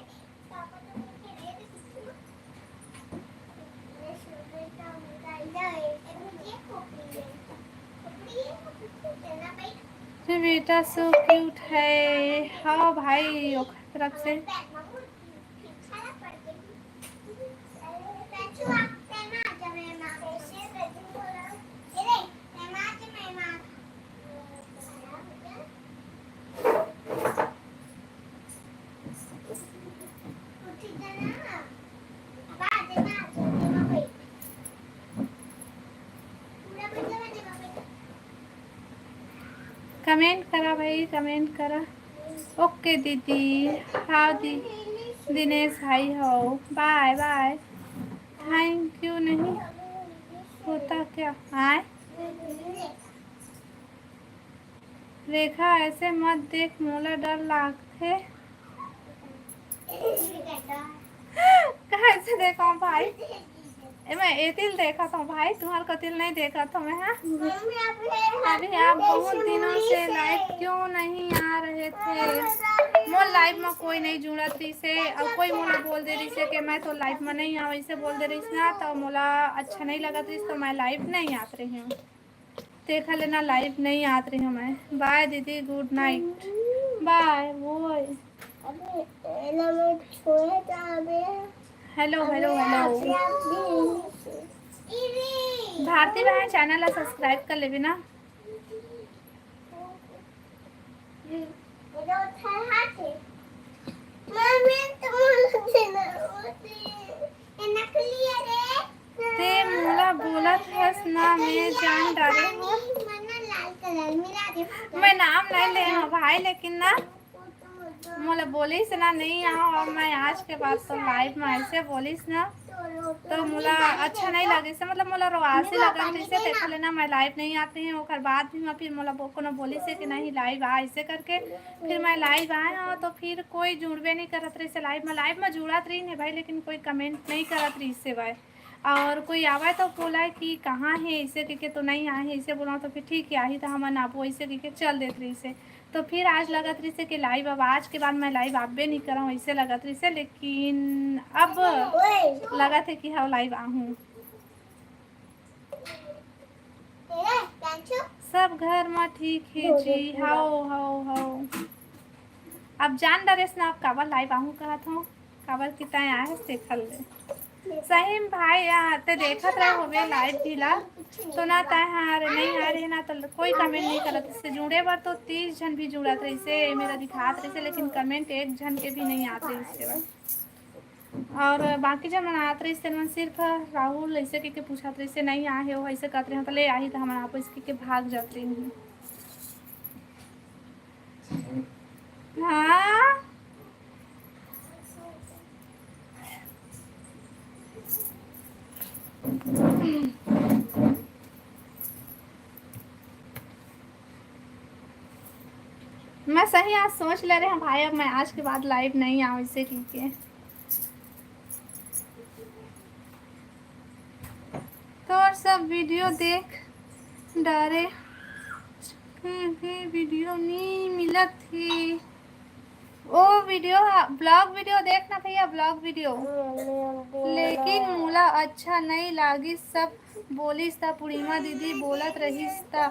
ये बेटा so cute है। हाँ भाई, ओकर तरफ से। Comment करा भाई, comment करा। OK दीदी। हाँ दी-, दिनेश भाई हो, bye bye। Thank you नहीं होता क्या? आए रेखा, ऐसे मत देख, मोला डर लागथे। कैसे देखो भाई? ए, मैं एतिल देखत हूँ भाई, तुम्हार कतिल नहीं देखत हूँ मैं, हाँ? अभी आप बहुत दिनों से live क्यों नहीं आ रहे थे? मोर live में कोई नहीं जुड़त रहिसे, और कोई मोला बोल दे रहिसे कि मैं तो live में नहीं आऊँ, ऐसे बोल दे रहिस ना, तो मोला अच्छा नहीं लगत रहिस, तो मैं live नहीं आत रही हूँ। देखा लेना, live नहीं आत रही हूँ मैं। Bye दीदी, good night। Bye, bye। Hello, hello, hello। भारती बहन, channel ला subscribe कर लेबे ना। ते मोला बोलत हस ना, मैं जान डारे हूँ। मैं नाम नहीं ले हूँ भाई, लेकिन ना मोला बोलिस ना नहीं आओ, और मैं आज के बाद तो live में ऐसे बोलिस ना, तो मोला अच्छा नहीं लगिस, मतलब मोला रोआसी लगत रहिसे, तेखर ले ना मैं live नहीं आत रही हूँ। ओकर बाद भी मैं फिर मोला बो-, कोनो बोलिसे कि नहीं live आ, ऐसे करके फिर मैं live आए हूँ, तो फिर कोई जुड़बे नहीं करत रहिसे live में। Live में जुड़त रहिन हे भाई, लेकिन कोई comment नहीं करत रहिसे भाई। और कोई आवे तो बोला कि कहाँ है, ऐसे कहिके तो नहीं आए हैं, ऐसे बोला तो फिर ठीक है, आही तो हमन आबो, ऐसे कहिके चल देत रहिसे। तो फिर आज लगत रहिसे कि live, अब आज के बाद मैं live आबे नहीं करहूँ, ऐसे लगत रहिसे, लेकिन अब लगत है कि हाँ, live आहूँ। सब घर में ठीक है जी। हाओ, हाओ, हाओ। अब जान डरेस ना, अब काबर live आहूँ कहत हूँ, काबर कि तैं आए हस तेखर ले। सही में भाई, या ते देखत रहे होबे live भी ला, तो ना तैं हार नहीं आ रहे ना, तो कोई comment नहीं करत रहिसे। जुड़े बर तो तीस झन भी जुड़त रहिसे, मेरा दिखात रहिसे, लेकिन comment एक झन के भी नहीं आत रहिसे भाई। और बाकी जब मन आत रहिस, तेन मन सिर्फ राहुल ऐसे कहिके पूछत रहिस, "नहीं आए हो?" ऐसे कहत रहे, "तो ले आही, तो हमन आपो," ऐसे कहिके भाग जात रहिन। हाँ। मैं सही आज सोच ले रहे हैं भाई, अब मैं आज के बाद live नहीं आऊँ, इसे कहिके। तोर सब video देख डारे, फिर भी video नहीं मिलत ही। ओ वीडियो ह, ब्लॉग वीडियो देख ना भैया, ब्लॉग वीडियो। लेकिन मोला अच्छा नई लागिस, सब बोलिस त पूर्णिमा दीदी बोलत रहिस त।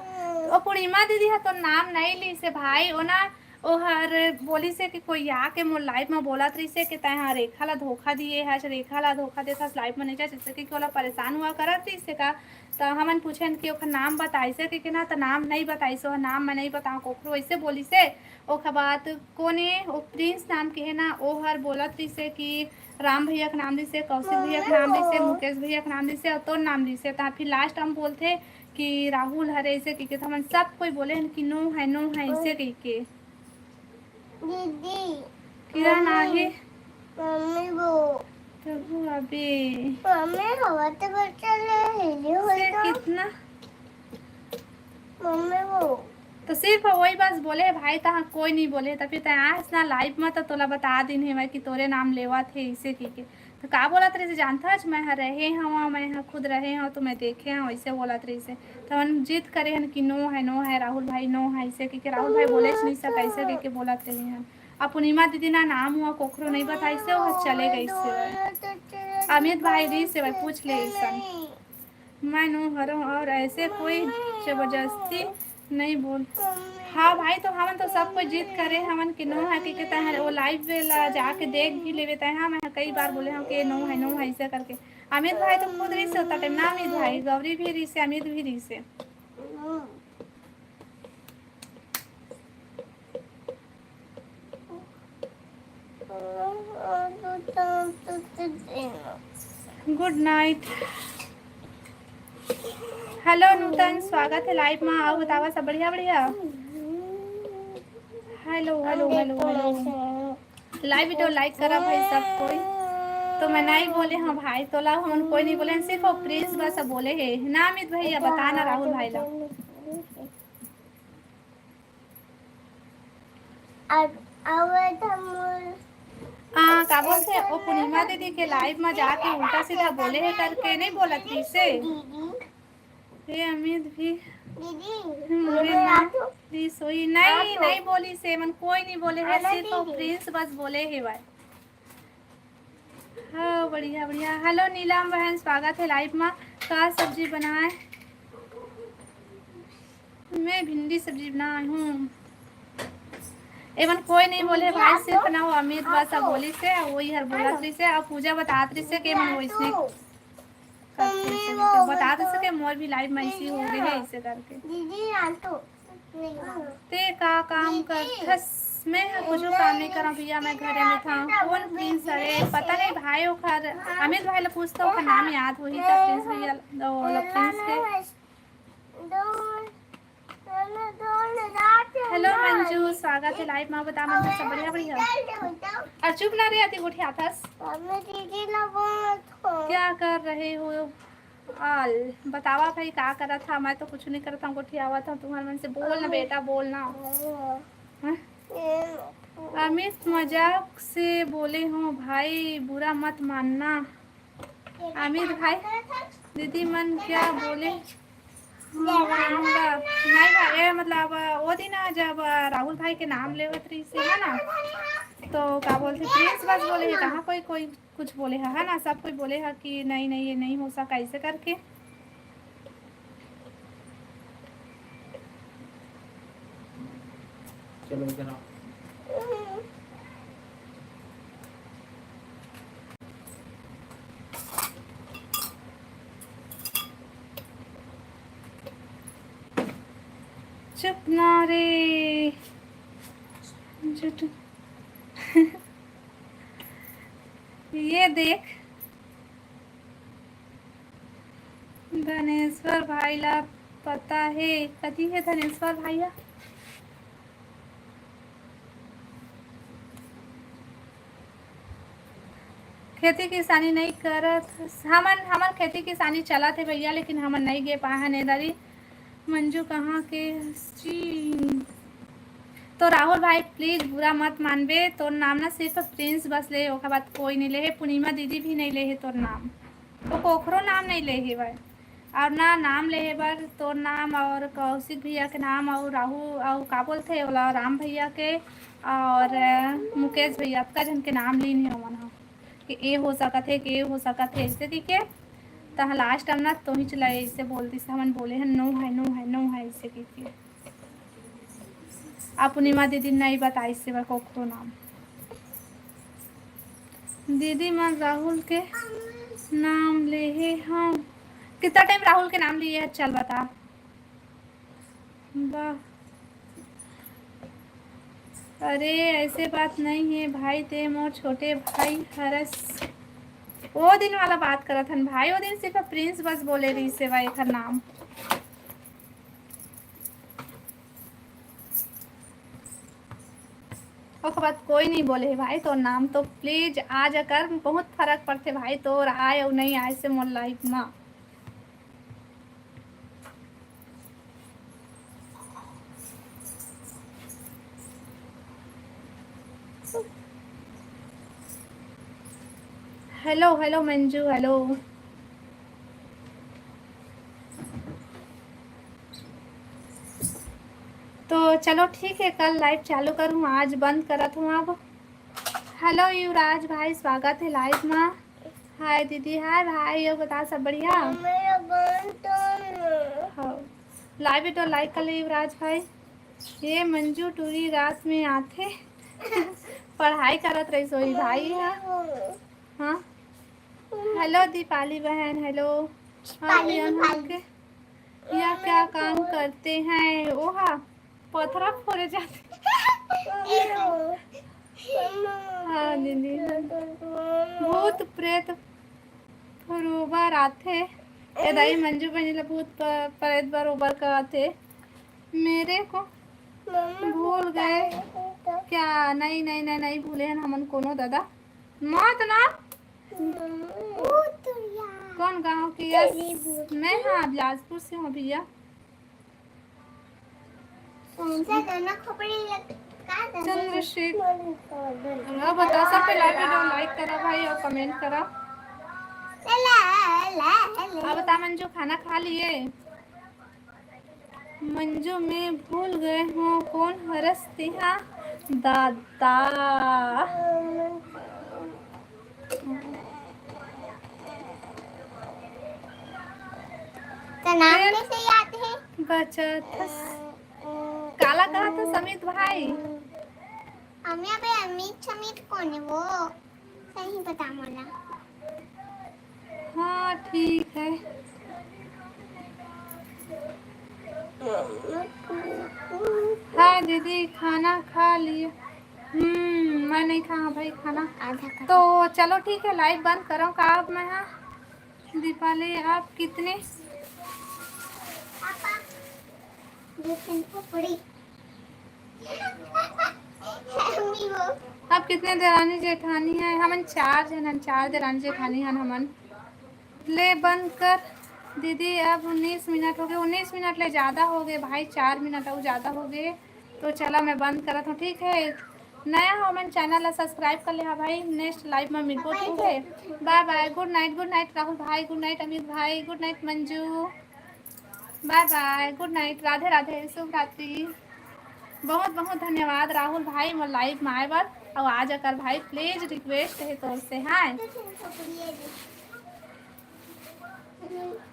ओ पूर्णिमा दीदी ह तो नाम नई लिसे भाई, ओ ना, ओहर बोलिसे कि कोई आके मोर लाइव म बोलत रहिसे कि तैं ह रेखा ला धोखा दिए हस, रेखा ला धोखा देत हस, लाइव म नई जा, जैसे कि ओला परेशान हुआ करत रहिसे का। त हमन पूछेन कि ओखर नाम बताइसे कि, कि ना, त नाम नई बताइसे, ओहर नाम मैं नई बताऊँ कोखरो, ऐसे बोलिसे। ओखर बाद कोने ओ प्रिंस नाम के हे ना, ओ हर बोलत रहिसे कि राम भैया के नाम लिसे, कौशिक भैया के नाम लिसे, मुकेश भैया के नाम लिसे और तोर नाम लिसे। त फिर लास्ट हम बोलथे कि राहुल हरे, ऐसे कहिके। त हमन सब कोई बोले हन कि नो है, नो है, ऐसे कहिके। दीदी, किरण मम्मी, आहे। मम्मी वो। प्रभु अबे। मम्मी हवा तो बच्चा ले हेली होई से तो। कितना? मम्मी वो। तो सिर्फ वही बस बोले हे भाई, तहाँ कोई नहीं बोले। त फिर तैं आस ना लाइव में तो तोला बता दिन हे मैं कि तोरे नाम लेवत हे, इसे कहिके। तो का बोलत रहिसे जानथस, मैं ह रहे हवा, मैं ह खुद रहे हव, तो मैं देखे हव, ऐसे बोलत रहिसे। त हमन जिद करे हन कि नो है, नो है, राहुल भाई नो है, ऐसे कहिके। राहुल भाई बोलेच नहीं सक, ऐसे कहिके बोलत रहे हन। अब पूर्णिमा दीदी ना नाम हुआ कोखरो नहीं बताइसे, वो चले गइसे। अमित भाई रहिसे, भाई पूछ ले ऐसन। मैं नो हरों और ऐसे कोई जबरदस्ती नहीं बोल। हाँ भाई, तो हमन तो सब कोई जिद करे हमन कि नो है, कि, कि तैं वो लाइव ला जाके देख भी लेवे तैं। हाँ, मैं कई बार बोले हूँ कि नो है, नो है, ऐसे करके। अमित भाई तो खुद रहिसे होता टाइम ना, अमित भाई, गौरी भी रहिसे, अमित भी रहिसे। गुड नाइट। हेलो नूतन, स्वागत है लाइव में। आओ बतावा सब बढ़िया बढ़िया। Hello, hello, hello, hello. Live video like करा भाई सब कोई। तो मैं नहीं बोले हाँ भाई, तोला हमन कोई नहीं बोले, सिर्फ वो प्रिंस बस बोले है ना। अमित भैया बता ना राहुल भाई ला। अब, अब हम हाँ, का बोलथे, वो पूर्णिमा दीदी के लाइव में जाके उल्टा सीधा बोले है करके नहीं बोलत रहिसे। दीदी। ये अमित भी दीदी, हम्म, बोले रे ना, राजू। प्लीज सोई नहीं, राजू। नहीं बोलिसे, मन कोई नहीं बोले है, आना सिर्फ वो दीदी। प्रिंस बस बोले है भाई। हाँ, बढ़िया, बढ़िया। हेलो नीलम बहन, स्वागत है लाइव में। का सब्जी बनाए? मैं भिंडी सब्जी बनाई हूँ। एमन कोई नहीं बोले भाई, सिर्फ ना वो अमित बस बोलिसे, वही हर बोलत रहिसे, और पूजा बतात रहिसे कि एमन वैसने करत रहिसे, तो बतात रहिसे कि मोर भी लाइव में ऐसी हो गई है, ऐसे करके। दीदी, आ तो। ते का काम करथस? मैं ह कुछु काम नहीं करा भैया, मैं घरे में था। कौन प्रिंस? अरे पता नहीं भाई, ओखर अमित भाई ला पूछता, ओखर नाम याद होही त प्रिंस भैया, ओ, प्रिंस के। हेलो मंजू, स्वागत है लाइव में। बता मंजू, सब बढ़िया? बढ़िया। और चुप ना रे, अति गोठियाथस। क्या कर रहे हो? आल, बतावा भाई, का करत हा? मैं तो कुछु नहीं करत हूँ, गोठियावत हूँ। तुम्हारे मन से बोल ना बेटा, बोल ना। हाँ? अमित, मजाक से बोले हूँ भाई, बुरा मत मानना। अमित भाई, दीदी मन क्या बोले? हाँ, नहीं भाई, ये मतलब, वो दिन जब राहुल भाई के नाम लेवत रहिसे, है ना, तो का बोलथे, प्रिंस बस बोले है, कहाँ कोई, कोई कुछ बोले है, है ना? सब कोई बोले है कि नहीं, नहीं, ये नहीं हो सका, ऐसे करके। चलो, इधर आओ। चुप ना रे, झूठ। ये देख, धनेश्वर भाई ला पता हे, कति हे धनेश्वर भाई हा? खेती किसानी नहीं करत हमन, हमर खेती किसानी चलत हे भैया, लेकिन हमन नहीं गे पाए हन ए दरी। मंजू कहाँ के हस जी? तो राहुल भाई, प्लीज बुरा मत मानबे, तोर नाम ना सिर्फ प्रिंस बस ले, ओकर बाद कोई नहीं ले हे, पूर्णिमा दीदी भी नहीं ले हे तोर नाम, तो कोखरो नाम नहीं ले हे भाई। और ना नाम ले हे बर तोर नाम और कौशिक भैया के नाम और राहु और का बोलथे ओला, राम भैया के और, अ, मुकेश भैया, अतका झन के नाम लीन हे ओमन ह कि ए हो सकत हे, कि ए हो सकत हे, ऐसे कहिके। त ह last time ना तोही चला ऐसे बोल दिस, हमन बोले हन, "No है, no है, no है," ऐसे कहिके। आ पूर्णिमा दीदी नहीं बताइस हे कोकरो नाम। दीदी मन राहुल के नाम लेहे हव। कितना टाइम राहुल के नाम लिए है, चल बता। वाह। अरे, ऐसे बात नहीं है भाई, ते मोर छोटे भाई हरस। वो दिन वाला बात करत हन भाई, वो दिन सिर्फ प्रिंस बस बोले रहिस हे भाई एकर नाम। ओकर बाद कोई नहीं बोले हे भाई, तोर नाम तो please आ जा कर, बहुत फर्क पड़थे भाई, तोर आए अउ नहीं आए से मोर life मा। Hello, hello Manju, hello। तो चलो ठीक है, कल live चालू करूँ, आज बंद करत हूँ अब। Hello युवराज भाई, स्वागत है live मा। Hi दीदी, hi भाई, अउ बता सब बढ़िया? मेरा बंद तो नहीं। हाँ, live video like कर ले युवराज भाई। ये मंजू टूरी रात में आथे। पढ़ाई करत रहिस होही भाई ह। हाँ। Hello दीपाली बहन, hello। हाँ, दीपाली, दीपाली। यह क्या काम करते हैं? ओहा, पथरा फोरे जाथे। हाँ दीदी, भूत प्रेत बरोबर आथे। ए दाई, मंजू बहिनी ला भूत प-, प्रेत बरोबर कहथे। मेरे को भूल गए क्या? नहीं, नहीं, नहीं, नहीं भूले हन हमन कोनो दादा। मत ना। कौन गांव के? यस, मैं हाँ बिलासपुर से हूँ भैया। चंद्रशेखर। अब बता, सब पे live video like करा भाई और comment करा। अब बता मंजू, खाना खा लिए? मंजू, मैं भूल गए हूँ कौन हरस तिहा दादा। तो नाम फिर कैसे याद है? बचत। काला कहा था समित भाई? अमिया बे, अमित समित कौन है वो? सही बता मोला। हाँ ठीक है। हाँ दीदी, खाना खा लिए। हम्म, मैं नहीं खाया भाई खाना। आधा खा। तो चलो ठीक है, live बंद करो का अब मैं, हाँ। दीपाली, आप कितने? पापा, दो तीन पकौड़ी। मम्मी वो। आप कितने देरानी जेठानी है? हमन चार जन हन, चार देरानी जेठानी हन हमन। ले बंद कर दीदी, अब उन्नीस मिनट हो गए, उन्नीस मिनट ले ज़्यादा हो गए भाई, चार मिनट अउ ज़्यादा हो गए। तो चला मैं बंद करत हूँ, ठीक है? नया हो मन channel ला subscribe कर ले हा भाई, next live में मिलबो, ठीक है? Bye bye, good night, good night Rahul भाई, good night अमित भाई, good night Manju, bye bye, good night, Radhe Radhe, शुभ रात्रि। बहुत बहुत धन्यवाद राहुल भाई, मोर live में आए बर। अउ आ जा कर भाई, please request है तोर से, हाँ।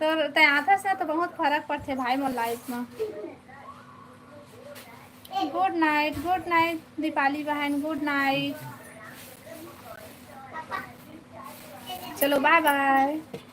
तो तैं आथस ना, तो बहुत फरक पड़थे भाई मोर life म। Good night, good night Deepali बहन, good night। चलो, bye bye।